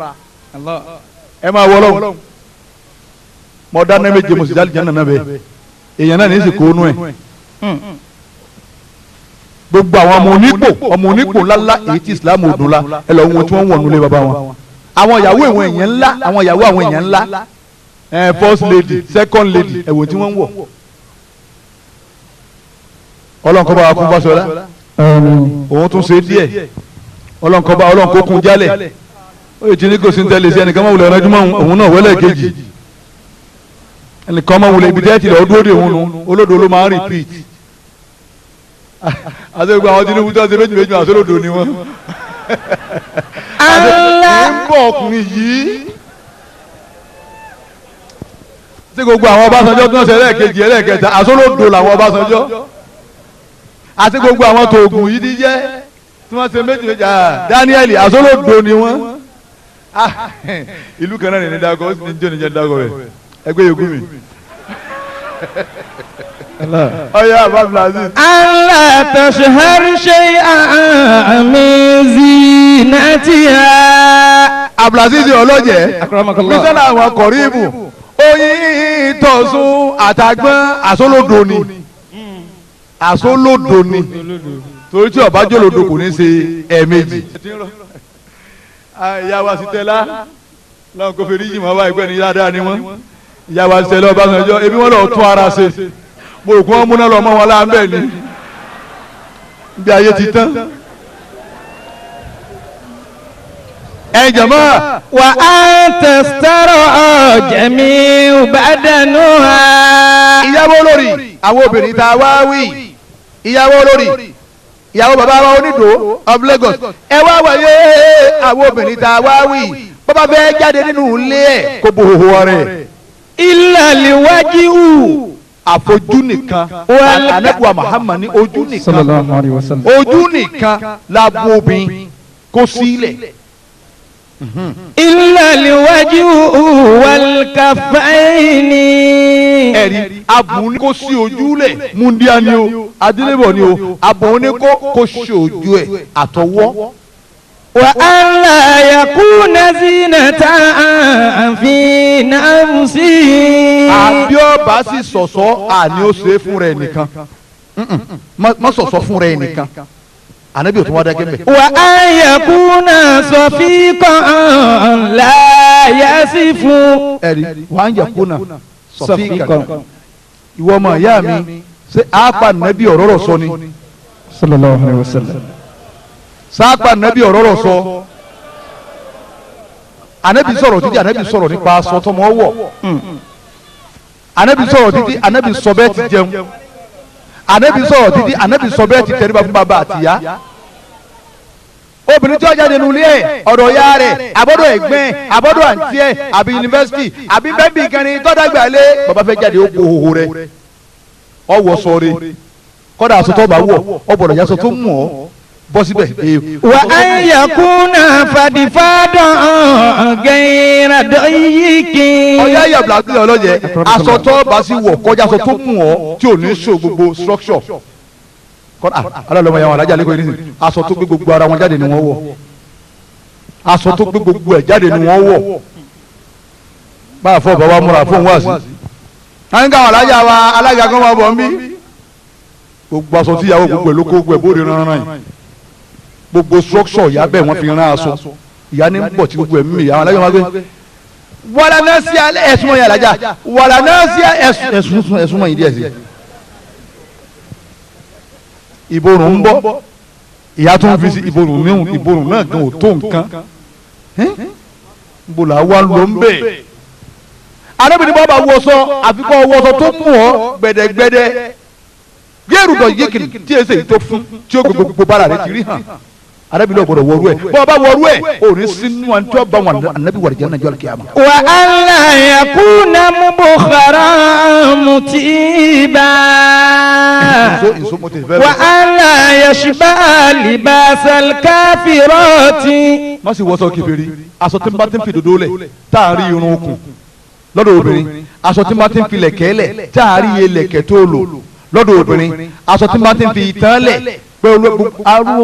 ẹ máa wọ lọ́wọ́ mọ dáná méje mo sì jáde jẹ́ nànà bẹ́ẹ̀ èèyàn náà ní sì kó nú ẹ̀ gbogbo àwọn ọmọ onípò ńláńlá èyí tí Islam ò dùn la ẹ lọ wọn tí wọ́n wọ̀ nulẹ̀ bàbá wọn àwọn ìyàwó àwọn èèyàn ńlá àwọn ìyàwó àwọn èèyàn ńlá first lady second lady ẹ̀wọ̀n tí wọ́n wọ̀ ọlọ́nkọ́ bá wa kún Fáṣọlá òun tún ṣe díẹ̀ ọlọ́nkọ́ bá ọlọ́nkọ́ kún jálẹ̀ ó yẹ ti ní kò sí ní tẹ́lẹ̀ sí ẹnìkan máa wulẹ̀ ọ̀rẹ́júmọ́ òun náà wẹ́lẹ̀ kejì ẹnìkan máa wulẹ̀ ibi tẹ́tì lọ dúró de òun nu olódo ló máa ń repeat àti gbogbo àwọn Tinubu tó ń ṣe méjì méjì àti olódo ni wọn. àti ń bọ̀ ọkùnrin yìí tí gbogbo àwọn Ọbásanjọ́ tó ń ṣe ẹlẹ́ẹ̀kejì ẹlẹ́ẹ̀kẹta àti olódo làwọn Ọbásanjọ́ àti gbogbo àwọn tòògùn yìí ti jẹ́ tí wọ́n ṣe méjì méjì Daniel àti olódo ni wọ́n. Ìlú kan náà ní dákọ̀ ó sì ní jẹ́ ní jẹ́ dákọ̀ rẹ̀ ẹgbẹ́ yòókù mi. Ọyá Abdulaziz. Alla tashhar shay'an min zinatiha. Abdulaziz ọlọ́jẹ̀ mísọ́nà àwọn kọ̀ríbù oyin tọ̀sùn àtàgbọ́n àsólódò ni àsólódò ni torí tí ọba jòlódò kò ní ṣe ẹ̀ẹ̀mejì. Ìyá wa sì tẹ́lá lọ́n kò fèrè yìí mọ́ wá ìgbẹ́ ni dáadáa ni wọ́n ìyá wa ṣẹlẹ̀ Ọbásanjọ́ ebi wọn lọ tún ara ṣe mo rò pé wọn múná lọ mọ wọn láńbẹ ni bí ayé ti tán. Ẹ jọ̀mọ́. Wa an tastara jami'u badanuha. Ìyàwó olórí àwọn obìnrin tá a wá wí ìyàwó olórí ìyàwó bàbá wa onídòó of Lagos ẹ wá wáyé àwọn obìnrin tá a wá wí bàbá fẹ́ jáde nínú ilé ẹ̀ kó bo òhò rẹ̀. Illa liwajihu. Àfojú nìkan anabuwa Muhammad ní ojú nìkan ojú nìkan la bo obìnrin kó sílẹ̀. Illa liwajihu wal kaffaini. Ẹ̀rí abùn kó sí ojú lẹ̀ múndíá ni o adélébọ̀ ni o àbọ̀ oníkó kó ṣojú ẹ̀ àtọwọ́. وألا يكون زينة في نفسه. Àbí ọba sì sọ̀sọ́ àní ó ṣe é fún rẹ̀ nìkan, má sọ̀sọ́ fún rẹ̀ nìkan, ànábì ò tún wá dákẹ́ mbẹ́. وأن يكون صفيقا لا يصف. Ẹ̀rí wàá ń yàkúnà sọ̀fíkà ìwọ ọmọ ìyá mi ṣé àápa nàbí ọ̀rọ̀ rọ̀ sọ ni. Sallallahu alayhi wa sallam. Sáàpà nàbí ọ̀rọ̀ rọ̀ sọ. Ànábì sọ̀rọ̀ títí, ànábì sọ̀rọ̀ nípa aṣọ tọmọ wọ̀, ànábì sọ̀rọ̀ títí, ànábì sọ bẹ́ẹ̀ ti jẹun, ànábì sọ̀rọ̀ títí, ànábì sọ bẹ́ẹ̀ ti tẹríba fún bàbá àtìyá. Obìnrin tí ó jáde nulẹ̀ ẹ̀ ọ̀dọ̀ ya rẹ̀ àbọ̀dọ̀ ẹ̀gbẹ́ àbọ̀dọ̀ àǹtí ẹ̀ àbí yunifásitì àbí bẹ́ẹ̀bì kan ní tọ́dàgbà lé bàbá fẹ́ jáde ó kó hoho rẹ̀ ọwọ́ sọ̀rọ̀ kọ́dà aṣọ tó bá wọ̀ ọ gbọ́dọ̀ yasọ tó mú ọ bọ́ síbẹ̀. وأن يكون فضفاضا غير ضيق. Ọ̀yá yàgbà bí ọlọ́jẹ́ aṣọ tó bá sì wọ̀ kọjá aṣọ tó mú ọ tí ò ní so gbogbo structure kọ́dà alálọ́mọ yàwọn alájà lẹ́kọ̀ọ́ yìí nísìnyí aṣọ tó gbé gbogbo ara wọn jáde ni wọ́n wọ̀, aṣọ tó gbé gbogbo ẹ̀ jáde ni wọ́n wọ̀. Báà fọ bàbá múra fóun wá sí à ń káwọn alájà wa alága kan máa bọ̀ ń bí gbogbo aṣọ tíyàwó gbogbo ẹ̀ ló kó gbogbo ẹ̀ bóde rán rán yìí, gbogbo structure ìyá bẹ́ẹ̀ wọ́n fi rán aṣọ ìyá ní bọ̀ tí gbogbo ẹ̀ mímì àwọn alájà máa gbé wàlà náà sí alẹ́ ẹ̀sùn mọ̀ yín alájà wàlà náà sí ẹ̀sùn ẹ̀sùn mọ̀ yín díẹ̀ sí. Ìborùn ń bọ̀ ìyá tó ń fi sí ìborùn níhùn ìborùn náà gan ò tó nǹkan ń bò là wà ló ń bẹ̀. Arábìnrin bá bá wọṣọ àfikún wọṣọ tó mú ọ gbẹdẹgbẹdẹ gẹ́rù dọ̀ yékìrì tí èsè yìí tó fún tí ó gbogbo bára rẹ ti rí hàn. Arábìnrin ọ̀gbọ̀dọ̀ wọrú ẹ̀ bọ́ ọba wọrú ẹ̀ ò ní sínú àti tí wọ́n bá wọn ànábì wà lìjẹ́ nàìjọ́ kíyámà. وألا يكون مبخرا متيبا. Nso mo ti fẹ́ lọ. وألا يشبه لباس الكافرات. Má sì wọṣọ kèfèrí, aṣọ tí n bá ti ń fi dòdò lẹ̀ tá a rí irun okùn lọ́dọ̀ obìnrin, aṣọ tí n bá ti ń fi lẹ̀kẹ́ lẹ̀ tá a rí iye lẹ̀kẹ́ tó lò lọ́dọ̀ obìnrin, aṣọ tí n bá ti ń fi ìtàn lẹ̀ pé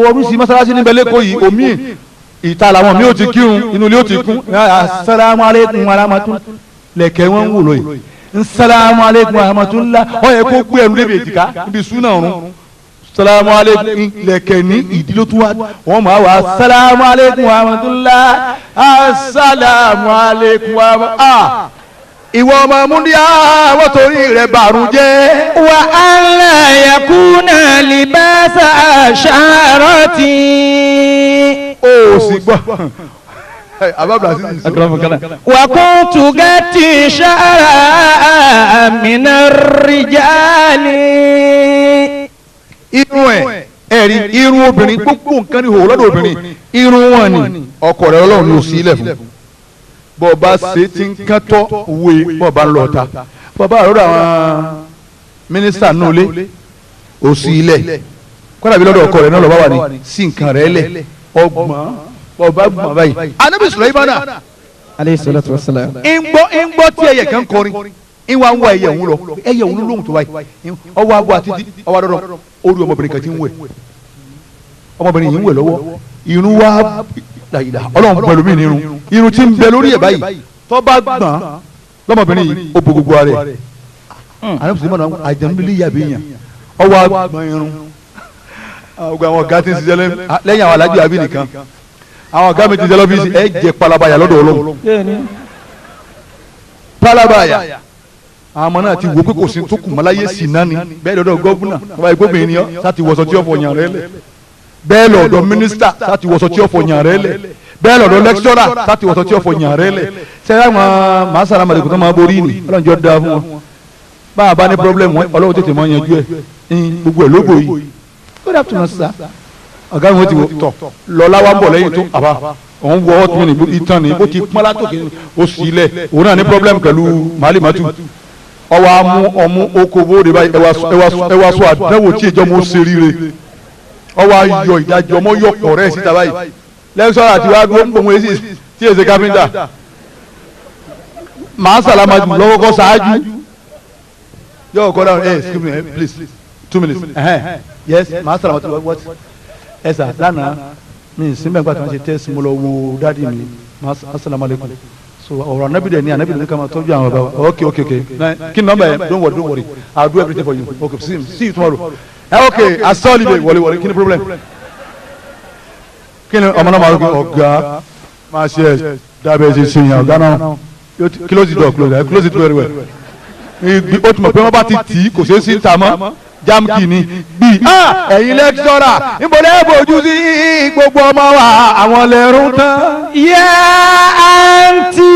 olùsí mọ́sálásí níbẹ̀ lẹ́kọ̀ọ́ yìí omi ìta làwọn mi ò ti kírun inú ilé ò ti kún asalaamu aleykum warahmatulah lẹ̀kẹ́ wọn ń wò lóye nsalaamu aleykum warahmatulah ó yẹ kó gbé ẹrú débi èjìká níbi súnà ọ̀run salaamu aleykum lẹ̀kẹ́ ní ìdílé tó wá wọn máa wá salaamu aleykum warahmatulah asalaamu aleykum warahmatulah ìwọ ọmọ múndíá wọ́n torí rẹ̀ bàrún jẹ́. وألا يكون لباس شعرة. Ó sì gbọ́ abábla sí ìsọ. وكنت قتي شعرا من الرجال. Irun ẹ̀ ẹ̀rí irun obìnrin gbogbo nǹkan ní hòó lọ́dọ̀ obìnrin irun wọn ni ọkọ rẹ̀ ọlọ́run ló sí ilẹ̀ fún. Bọ́ ọba ṣe ti ń kán tọ́ wé bọ́ ọba ń lọ ta bọ́ ọba àrọ́dọ̀ àwọn mínísítà nù lé ó sí ilẹ̀ kọ́dà bí lọ́dọ̀ ọkọ rẹ̀ náà lọ́ba wà ní sí nǹkan rẹ̀ lẹ̀ ọgbọ̀n ọba gbọ̀n báyìí. Anabi Sulaimana عليه الصلاة والسلام. ń gbọ́ tí ẹyẹ kan kọrin ń wá ń wá ẹyẹ òun lọ ẹyẹ òun ló lóhùn tó báyìí ọwọ́ abọ́ àti ọwọ́ adọ́dọ́ orí ọmọbìnrin kan ti ń wẹ̀ ọmọbìnrin yìí ń wẹ̀ lọ́wọ́ irun wá làyìlà ọlọ́run pẹ̀lú mi nírun irun tí ń bẹ lórí ẹ̀ báyìí tó bá gbọ̀n lọ́mọbìnrin yìí ó bo gbogbo ara ẹ̀ Anabi Sulaimana àjẹmílẹ̀ yàbí yàn ọwọ́ agbọ̀n irun gbogbo àwọn ọ̀gá tí ń ṣiṣẹ́ lẹ́yìn àwọn alájọ àbí nìkan àwọn ọ̀gá mi ti ṣiṣẹ́ lọ́fíìsì ẹ jẹ́ palabaya lọ́dọ̀ ọlọ́run palabaya àwọn ọmọ náà ti wò pé kò sí tó kù mọ́láyé sí náà ni bẹ́ẹ̀ lọ́dọ̀ gọ́fúnà bàbá ìgbóbìnrin ni ọ́ sáti wọṣọ tí ó fọ yàn rẹ lẹ̀ bẹ́ẹ̀ lọ́dọ̀ mínísítà sáti wọṣọ tí ó fọ yàn rẹ lẹ̀ bẹ́ẹ̀ lọ́dọ̀ lẹ́kítọ́rà sáti wọṣọ tí ó fọ yàn rẹ lẹ̀ sẹ́yìn àwọn màásàrà màdìkù tó máa borí ni ọlọ́run jọ da fún wọn bá a bá ní pírọ́blẹ̀mù ọlọ́run tètè máa yanjú ẹ̀ gbogbo ẹ̀ lógo yìí. Good afternoon sir. Ọ̀gá mi wọ́n ti wò tọ̀ lọ́lá wa ń bọ̀ lẹ́yìn tó àbá òun wọ ọtún ní ìtàn ní bó ti pọ́n látòkè ó sì lẹ̀ òun náà ní problem pẹ̀lú màálì màtú ọwọ́ amú ọmú oko bóde báyìí ẹwà sọ àdánwò tí ìjọ mo ṣe ríre ọwọ́ ayọ̀ ìdájọ́ ọmọ yọ pọ̀ rẹ̀ síta báyìí lẹ́sọ̀rọ̀ àti wàá gbó ń gbòmù èsì tí èsì káfíńtà màá sàlámà jù lọ́wọ́ kọ́ ṣáájú yóò kọ́ dáhùn ẹ̀ excuse me please 2 minutes. Yes, master, what? Ẹ sà lánàá mi sinbẹ̀ nígbà tí wọ́n ṣe test mo lọ wo dáàdi mi. Assalamu alaikum. So ọ̀rọ̀ anabi dẹ̀ ni anabi dẹ̀ ni ká máa tọ́jú àwọn bàbá. Okay, okay, okay. Kí ni nọ́mbà yẹn? Don't worry, don't worry. I will do everything for you. Okay, see you tomorrow. Okay, asọ́ọ̀lì bẹ̀ wọlé wọlé. Kí ni problem? Kí ni ọmọ náà máa rò ọ̀gá máa ṣe ẹ̀ dábẹ́ ṣe ṣe yàn ọ̀gá náà. Close the door, close it very well. Ó ti mọ̀ pé wọ́n bá ti tì í kò ṣeé sí ta mọ́. Jámkì ni bí ẹ̀yin lẹ́kítọ́rà níbo lẹ́ bójú sí gbogbo ọmọ wa àwọn lẹ́rú tán. Yá àǹtí.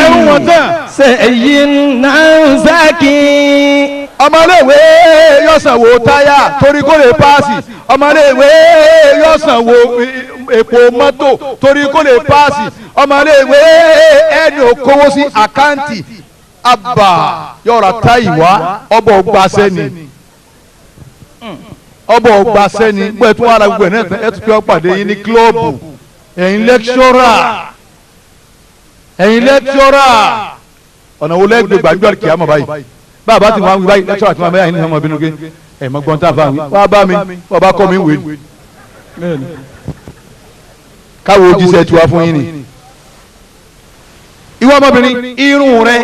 Ẹrú wọn tán. Sẹ́yìn náà sákì. Ọmọléèwé yóò sanwó táyà torí kó lè páàsì. Ọmọléèwé yóò sanwó epo mọ́tò torí kó lè páàsì. Ọmọléèwé ẹni ò kówó sí àkáǹtì àbà yọ̀ọ̀rà táyì wá ọbọ̀ gbaṣẹ́ ni. Ọbọ̀ ọgbà sẹ́ni gbọ́ ẹ̀tún ara gbogbo ẹ̀ náà ẹ̀ tún fi ọ́ pàdé yín ní kílọ̀bù ẹ̀yin lẹ́kṣọ́rà ẹ̀yin lẹ́kṣọ́rà ọ̀nà wo lẹ́gbẹ̀ẹ́ gbàgbé kìá mọ̀ báyìí bàbá tí wọ́n á wí báyìí lẹ́kṣọ́rà tí wọ́n á báyìí ní ọmọ bínú gé ẹ̀ mọ̀ gbọ́n tá a fà wí wá bá mi wọ́n bá kọ́ mi wé káwọ́ ojúṣe tiwa fún yín ni. Ìwọ ọmọbìnrin irun rẹ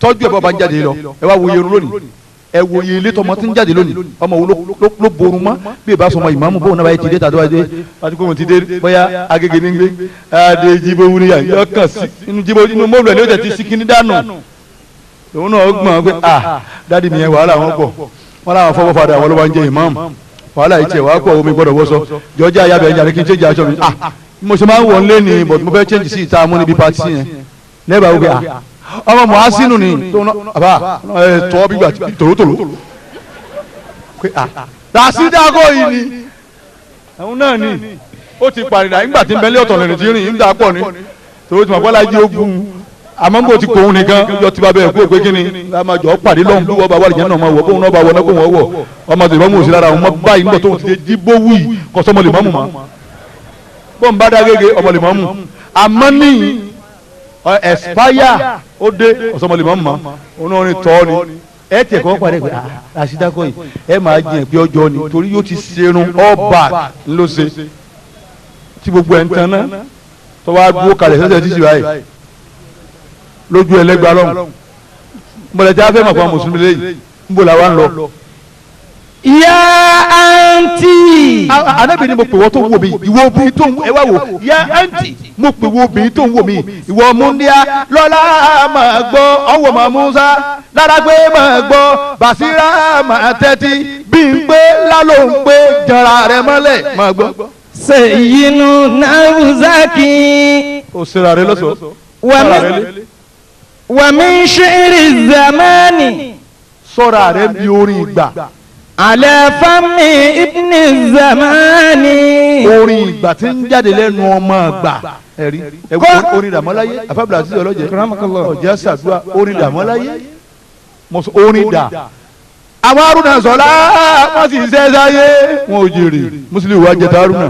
tọ́jú ẹ̀ bọ́ bá ń jáde lọ ẹ wá wo irun lónìí ẹ wo iye ilé tọmọ tí ń jáde lónìí ọmọ wo ló borun mọ bí ìbá sọmọ ìmáàmù bóun náà báyìí ti dé tàbí wáyé àti kó mo ti dé bóyá agége ní gbé adé jíbo wúni yà yọ kàn sí inú jíbo inú mọ́ọ̀lù ẹ̀ ní ó tẹ̀ ti sí kíní dànù lòun náà gbọ̀n pé ah dáàdi mi yẹn wàhálà wọn pọ̀ wọn làwọn fọwọ́ fadà wọn ló wá ń jẹ ìmáàmù wàhálà yìí tiẹ̀ wàá pọ̀ omi gbọ́dọ̀ wọ́sọ jọjá ayábẹ̀ ẹ̀yà rẹ̀ kí n change aṣọ mi ah mo ṣe máa ń wọ̀ ń lé ní but mo fẹ́ change sí ìta mú níbi pati yẹn lẹ́bàá wípé ah ọmọ mọ̀ásínù ni àbá ẹ tọ́ bí gbà tòlótòló ràṣídàgọ́ yìí ni òun náà ni ó ti pàrìdà nígbà tí ń bẹ́lẹ́ ọ̀tọ̀ lẹ́nu tí ń rìn ń dà pọ̀ ni tòló ti mọ̀ bọ́lá jí ogun àmọ́ bó ti kó òun nìkan yọ ti bá bẹ́ẹ̀ kó pé kí ni lámàjọ pàdé lọ́hùn bí wọ́n bá wà lìjẹ́ náà máa wọ̀ bóun náà bá wọ̀ náà kó wọ́n wọ̀ ọmọ tòló mọ̀ sí lára òun mọ́ báyìí nígbà tóun ti dé jíbó wù yìí kọ́sọ́mọ lè mọ́mù mọ́ bóun bá dá gègé ọmọ lè mọ́mù àmọ́ níyì ẹ̀spáyà ó dé ọ̀sọ́mọlẹ̀ mọ́ mọ́ òun náà ní tọ́ ni ẹ tiẹ̀ kọ́ parí pé àṣìdákọ̀ yìí ẹ máa jiyàn pé ọjọ́ ni torí yóò ti serun all back ńlọ ṣe tí gbogbo ẹ̀ ń tan náà tó wá dúró kalẹ̀ sẹ́sẹ̀ títí báyìí lójú ẹlẹ́gbàá lọ́hùn mọ̀lẹ́tí afẹ́ mọ̀ fún àwọn mùsùlùmí lẹ́yìn ń bò làwa ń lọ. Ya àǹtí. Ànábì ni mo pè wọ́n tó ń wò mí ìwọ obìnrin tó ń ẹ wá wò ya àǹtí mo pè wọ́n obìnrin tó ń wò mí ìwọ múndíá lọ́lá máa gbọ́ ọ̀wọ̀ máa Musa lára pé máa gbọ́ Bàṣírà máa tẹ́tí bí n pé lálọ́ ń pé jọra rẹ mọ́lẹ̀ máa gbọ́. Sẹ́yìnú náwùzákì. O sera rẹ lọ́sọ̀ọ́. Wàmí ṣírí zamani. Sọ́ra rẹ bí orin ìgbà. Ala fami ibni zamani. Orin ìgbà tí ń jáde lẹ́nu ọmọ àgbà. Ẹ̀rí ẹ̀wọ̀n orin dàmọ́láyé àfábìlà àti ọlọ́jẹ́ ọ̀jẹ́ sàdúrà orin dàmọ́láyé orin dà. Àwọn Haruna sọ̀lá wọ́n sì ń ṣe sáyé wọn ò jèrè Mùsùlùmí wa jẹta Haruna.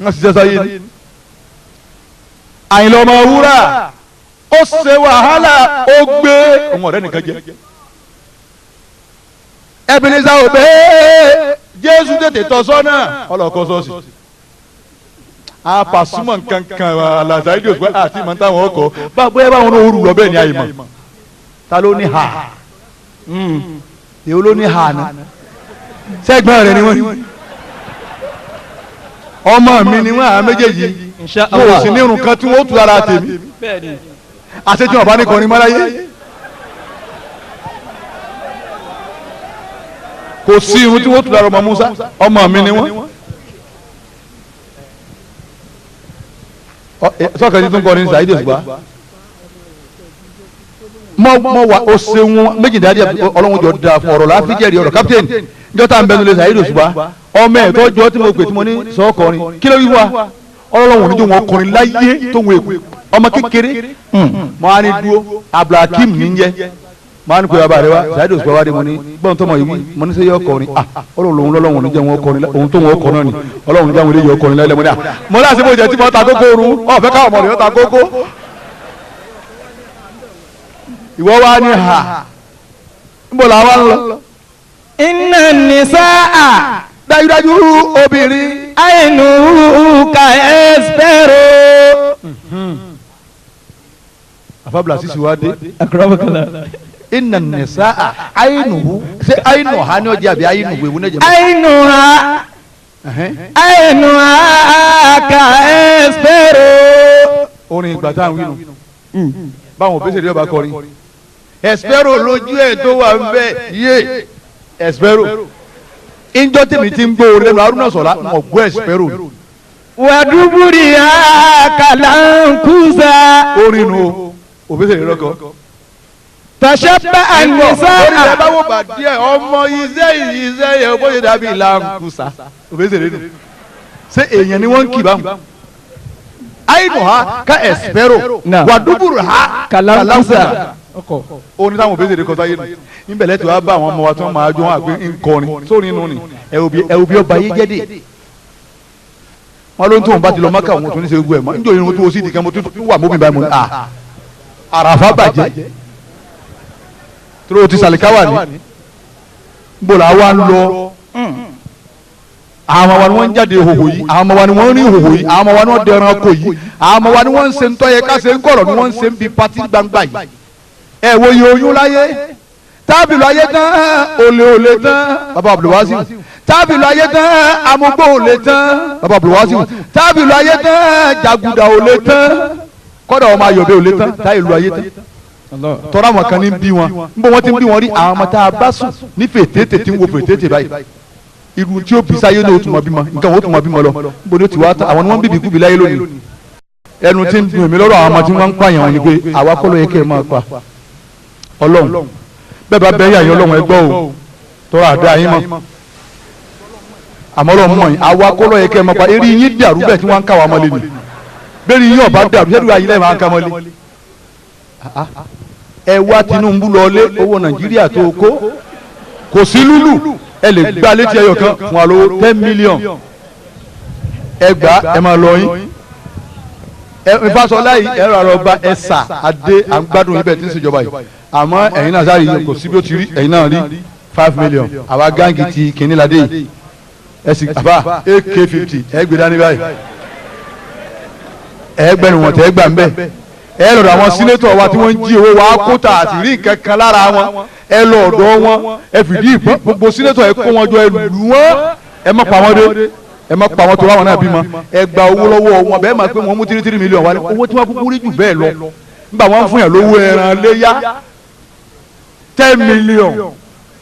Wọ́n sì ṣe sáyé ni. Àyìnlá ọmọ wúrà ó ṣe wàhálà ó gbé òun ọ̀rẹ́ nìkan jẹ. Ebenezer Obey Jésù tètè tọ́ sọ́nà ọlọ́kọ́ sọ́ọ̀sì. Apàṣùmọ̀ nkankan alàzà ìdí òṣùpá àti ìmọ̀ táwọn ọkọ̀ bá bóyá báwọn náà rú lọ bẹ́ẹ̀ ni àyìnmọ̀. Ta ló ní ha? Èwo ló ní ha ná? Sẹ́gbọ́n rẹ̀ ni wọ́n. Ọmọ mi ni wọ́n àwọn méjèèjì. Mo ò sì ní irun kan tí wọ́n tú ara tèmi àṣejù ọba ní kọrin mọ́láyé kò sí irun tí wọ́n tún lára ọmọ Musa ọmọ mi ni wọ́n. Sọ́kàn tí tún kọrin Saheed Òṣùpá mọ wa o ṣeun méjìdínláàdì ọlọ́run jọ da fún ọ̀rọ̀ láfíjẹ́rì ọ̀rọ̀ captain njọ́ tá à ń bẹnu lé Saheed Òṣùpá ọmọ ẹ̀ tọ́jọ́ tí mo pè tí mo ní sọ́kọrin kí ló wí wá ọlọ́run oníjó wọn kọrin láyé tó ń wọ èkó ọmọ kékeré mo á ní dúró Abdulhakeem ní jẹ mo á ní pé bàbá rẹ wá Saheed Òṣùpá wá dé mo ní gbọ́n tó mọ̀ yìí mo ní sẹ́ yọ kọrin ah ọlọ́run lòun lọ́lọ́run oníjẹ́ wọn kọrin òun tó wọn kọ náà ni ọlọ́run oníjẹ́ wọn lè yọ kọrin láyé mo ní à mo láti mo jẹ tí mo ta kókó oorun ọ̀fẹ́ káwọn ọmọ rẹ ta kókó. Ìwọ wa ni ha níbo la wá ń lọ. Inna nisaa. Dájúdájú obìnrin. Àìnú ka ẹsẹ̀rọ. Àfàbùlà sísè wa dé. Akramakallah. Inna nisaa àìnú ṣé àìnú ha ni ó jẹ́ àbí àìnú wèwú ní ẹ̀jẹ̀. Àìnú ha àìnú ha ka ẹsẹ̀rọ. Orin ìgbà tá à ń wí nù. Báwọn òbí ṣèlérí ọba kọrin. Ẹ̀sìpẹ́rò lójú ẹ̀ tó wà ń bẹ̀ yé ẹ̀sìpẹ́rò. Ìjọ tèmi ti ń gbọ́ orin lẹ́nu Haruna Sọ̀lá mọ̀ gbọ́ ẹ̀sìpẹ́rò. Wàdúbúrì àkàlàǹkùsà. Orin nu òbí ṣèlérí ọkọ. Tàṣẹ́bà ànísà. Orí ẹ bá wò bá díẹ̀ ọmọ iṣẹ́ iṣẹ́ yẹn bó ṣe dàbí làǹkùsà. Òbí ṣèlérí nù. Ṣé èèyàn ni wọ́n ń kì báwọn? Àìnù ha ká ẹ̀sìpẹ́rò. Wàdúbúrì ha kàlàǹkùsà. Ó ní táwọn òbí ṣèlérí kọjá yé nu níbẹ̀lẹ̀ tí wàá bá àwọn ọmọ wa tí wọ́n máa jó wọn àgbẹ̀ ńkọrin sórí inú ni ẹ wo bí ọba yé jẹ́ dé wọn ló ń tó wọn bá ti lọ mọ́kà wọn tó ní ṣe gbogbo ẹ̀ mọ́ níjọ́ irun tó o sì di kan mo tún wà mọ́bí báyìí mo ní à àràfà bàjẹ́ tó o ti sàlìkáwà ní níbo là wá ń lọ. Àwọn ọmọ wa ni wọ́n ń jáde hòhò yìí, àwọn ọmọ wa ni wọ́n ń rí hòhò yìí, àwọn ọmọ wa ni wọ́n dẹran kò yìí, àwọn ọmọ wa ni wọ́n ń ṣe ń tọ́yẹ ká ṣe ń kọ̀rọ̀ ni wọ́n ń ṣe ń bi patí gbangba yìí. Ẹ wo iye oyún láyé tábìlì ayé tán olè olè tán bàbá Abdulwasiu, tábìlì ayé tán amúgbó olè tán bàbá Abdulwasiu, tábìlì ayé tán jàgùdà olè tán, kọ́dà ọmọ ayọ̀bẹ olè tán táìlú ayé tán. Tọ́ra àwọn kan ní bí wọn nbọ wọn ti ń bí wọn rí àwọn ọmọ tá a bá sùn ní fètètè tí ń wo fètètè báyìí irun tí ó bí sáyé ní o tún mọ bímọ nǹkan wọn ó tún mọ bímọ lọ nbọ ní o ti wá tán àwọn ni wọn bíbí kúbi láyé lónìí. Ẹnu tí ń dùn mí lọ́rọ̀ àwọn ọmọ tí wọ́n ń pààyàn wọn ni pé àwa kọ́ ló yẹ kẹ́ ẹ máa pa Ọlọ́run bẹ́ẹ̀ bá bẹ́ẹ̀ yà yín Ọlọ́run ẹ gbọ́ o tọ́ra àdá yín mọ́ àmọ́ Ọlọ́run mọ̀ yín àwa kọ́ ló yẹ kẹ́ ẹ máa pa eré yín dàrú bẹ́ẹ̀ tí wọ́n ń ká wa mọ́lé ni bẹ́ẹ̀ ni yín ọ̀bá dàrú sẹ́dúrà ayé lẹ́yìn máa ń ká mọ́lé. Ẹ wá Tinubu lọlé owó Nàìjíríà tó kó kò sí lúlù ẹ lè gbá létí ẹyọ kan fún wa lówó 10 million ẹ gbà ẹ máa lọ yín ẹ Ifásọlá yìí ẹ rà lọ bá ẹ sà adé à ń gbádùn ibẹ̀ tí ń ṣèjọba yìí àmọ́ ẹ̀yin náà sáré yìí kò sí bí ó ti rí ẹ̀yin náà rí 5 million àwa gáǹgì ti kìnínládé yìí ẹ sì àbá AK-50 ẹ gbé dání báyìí ẹ gbẹnu wọn tẹ ẹ gbà ń bẹ ẹ lọ́dọ̀ àwọn sínétọ̀ wa tí wọ́n ń jí owó wa kóta àti rí nǹkan kan lára wọn ẹ lọ ọ̀dọ̀ wọn ẹ fìdí ìbọn gbogbo sínétọ̀ ẹ kó wọn jọ ẹ lù wọn ẹ má pa wọn dé ẹ má pa wọn tó láwọn náà bímọ ẹ gba owó lọ́wọ́ wọn bẹ́ẹ̀ máa pé wọn mú 3 million wá ní owó tí wọ́n kúkú rí jù bẹ́ẹ̀ lọ nígbà wọn fún yàn lówó ẹran léyà 10 million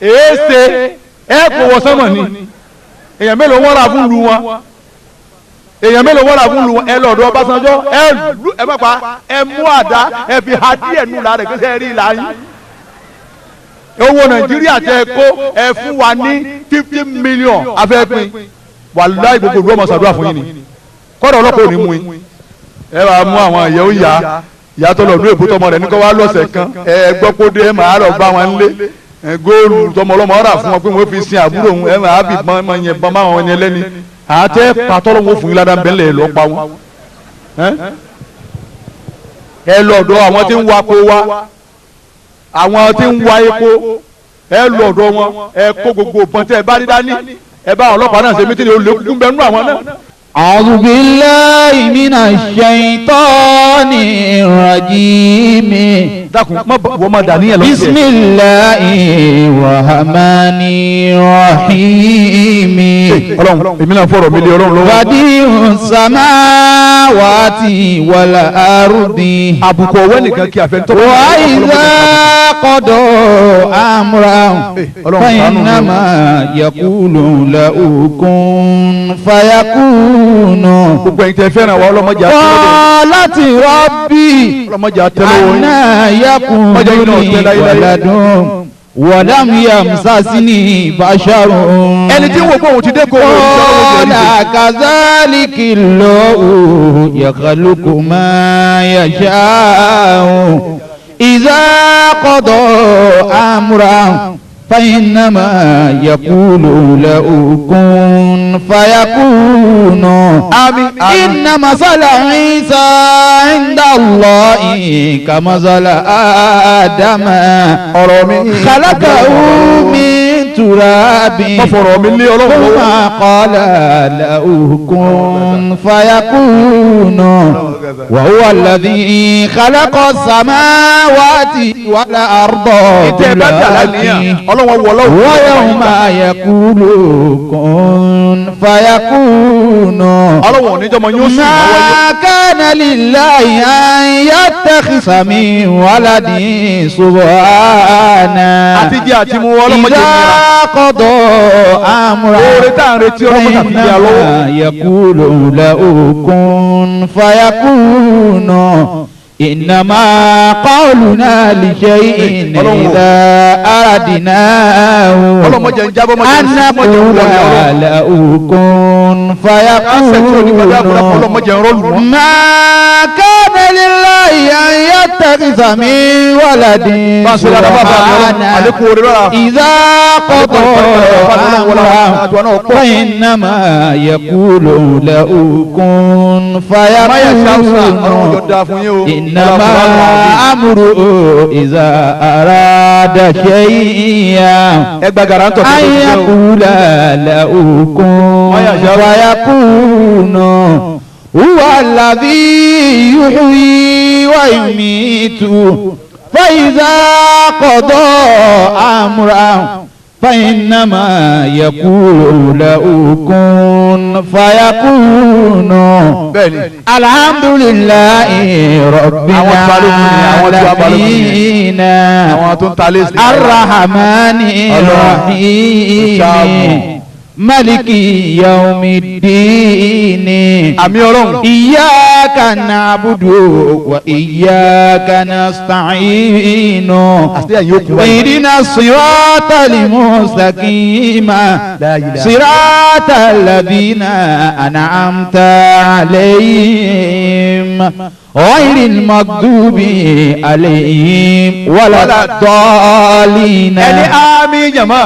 èéṣe ẹ kò wọ sánmọ̀ ni èèyàn mélòó wọ́n rà fún lu wọn èèyàn mélòó wọ́n rà fún lu wọn ẹ lọ́dọ̀ Ọbásanjọ́ ẹ lù ẹ má pa ẹ mú àdá ẹ fi ha díẹ̀ nù lára kí sẹ́ rí ìlà yín owó Nàìjíríà tẹ kó ẹ fún wa ní 50 million afẹ́pin wàláì gbogbo ìlú ọmọ sàdúrà fún yín ni kọ́dọ̀ ọlọ́pàá ò ní mú yín ẹ bá mú àwọn ìyẹ̀wò ìyá ìyá tó lọ ní èbúté ọmọ rẹ̀ ní kó wá lọ́sẹ̀ kan ẹ gbọ́ kó dé ẹ máa lọ bá wọn lé góòlù tọmọ ọlọmọ ọ̀rà fún wọn pé wọ́n fi sin àbúrò òun ẹ máa fi bọ́n ọmọ yẹn bọ́n máwọn yẹn lẹ́ni àtẹ pàtọ́lọ́ wọn fún yín ládàá bẹ́ẹ̀ lọ́ pa wọn. Ẹ lọ́dọ̀ àwọn tí ń wa epo wa àwọn tí ń wa epo ẹ lọ́dọ̀ wọn ẹ kó gbogbo bọ́n tẹ ẹ bá rí dání ẹ bá ọlọ́pàá náà ṣe mítìrì olè kúkú bẹ́ẹ̀ nú àwọn náà. أعوذ بالله من الشيطان الرجيم Dákun má wọ́n má dà níyẹn lọ. بسم الله الرحمن الرحيم Ọlọ́run èmi náà fọ̀rọ̀ mi lé Ọlọ́run lọ́wọ́. بديع السماوات والأرض Àbùkù ọ̀wẹ́ nìkan kí àfẹ́ tó. وإذا قضى أمرا Ọlọ́run ṣàánú mi o. فإنما يقول له كن فيكون Gbogbo ẹ̀yin tẹ́ fẹ́ràn wa ọlọ́mọdé àtẹlẹwọ. قالت ربي Ọlọ́mọdé àtẹlẹwọ yín. أنا يكون Ọjọ́ yìí náà لي tẹ́ láyé láyé. ولد ولم يمسسني بشر Ẹni tí ń wo pé òun ti dé kó òun قال كذلك الله يخلق ما يشاء إذا قضى أمرا فإنما يقول له كن فيكون. Àmín. Inna masala Isa inda Allahi kamasala Adama. Ọ̀rọ̀ mi. Khalaqahu min turabin. Má fọ̀rọ̀ mi lé Ọlọ́run lọ́wọ́. Thumma qala lahu kun fayakunu. Wa huwa alladhi khalaqa samawati wal arda. Ìtẹ́ bá dà lánìyàn, Ọlọ́run wọ Ọlọ́run. Wa yawma yaqulu kun fayakunu. Ọlọ́run ò ní jọmọ yóò sùn lọ́wọ́ yẹn. Ma kana lillahi an yattakhidha min waladin subhana. Àti jẹ àti mu Ọlọ́run jẹ Idha nira. qada amran. Oore tá à ń retí Ọlọ́run tàbí jẹ alọ́wọ́. Innama yaqulu lahu kun fayakunu. Innama qawluna li shay'in Ọlọ́run o. idha aradnahu. Ọlọ́run jẹ́ ń jábọ́ mọ́jẹ́ ń An sùn mọ́jẹ́ ń naqula wọlé Ọlọ́run. lahu kun Kásẹ̀ tí onígbàdá àbúrò fayakunu. Ọlọ́run jẹ́ ń rọ́ọ̀lù wọn. ما كان لله أن يتخذ من ولد Bá a ṣe dáadáa bá a bá a سبحانه àlékún oore lọ́la. إذا قضى أمرا فإنما يقول له كن Máyà ṣáúṣà Ọlọ́run jọ فيكون dáa fún yín o. إنما أمره إذا أراد شيئا Ẹ gba gàrántọ̀ tó أن tó ti jẹ́ o. يقول له كن فيكون هو الذي يحيي ويميت فإذا قضى أمرا فإنما يقول له كن فيكون Bẹ́ẹ̀ni. الحمد لله رب Àwọn tí balógun ni, àwọn tí wàá balógun ni. العالمين Àwọn tó ń ta lẹ́sìn. الرحمن الرحيم Ṣáàbù. مالك يوم الدين Àmì Ọlọ́run. إياك نعبد وإياك نستعين Àti ẹ̀yin ó kú báyìí. اهدنا الصراط المستقيم لا إله. صراط الذين أنعمت عليهم غير المغضوب عليهم ولا الضالين Ẹni àmì jàmá.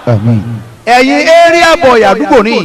آمين Ẹ̀yin area boy àdúgbò ní.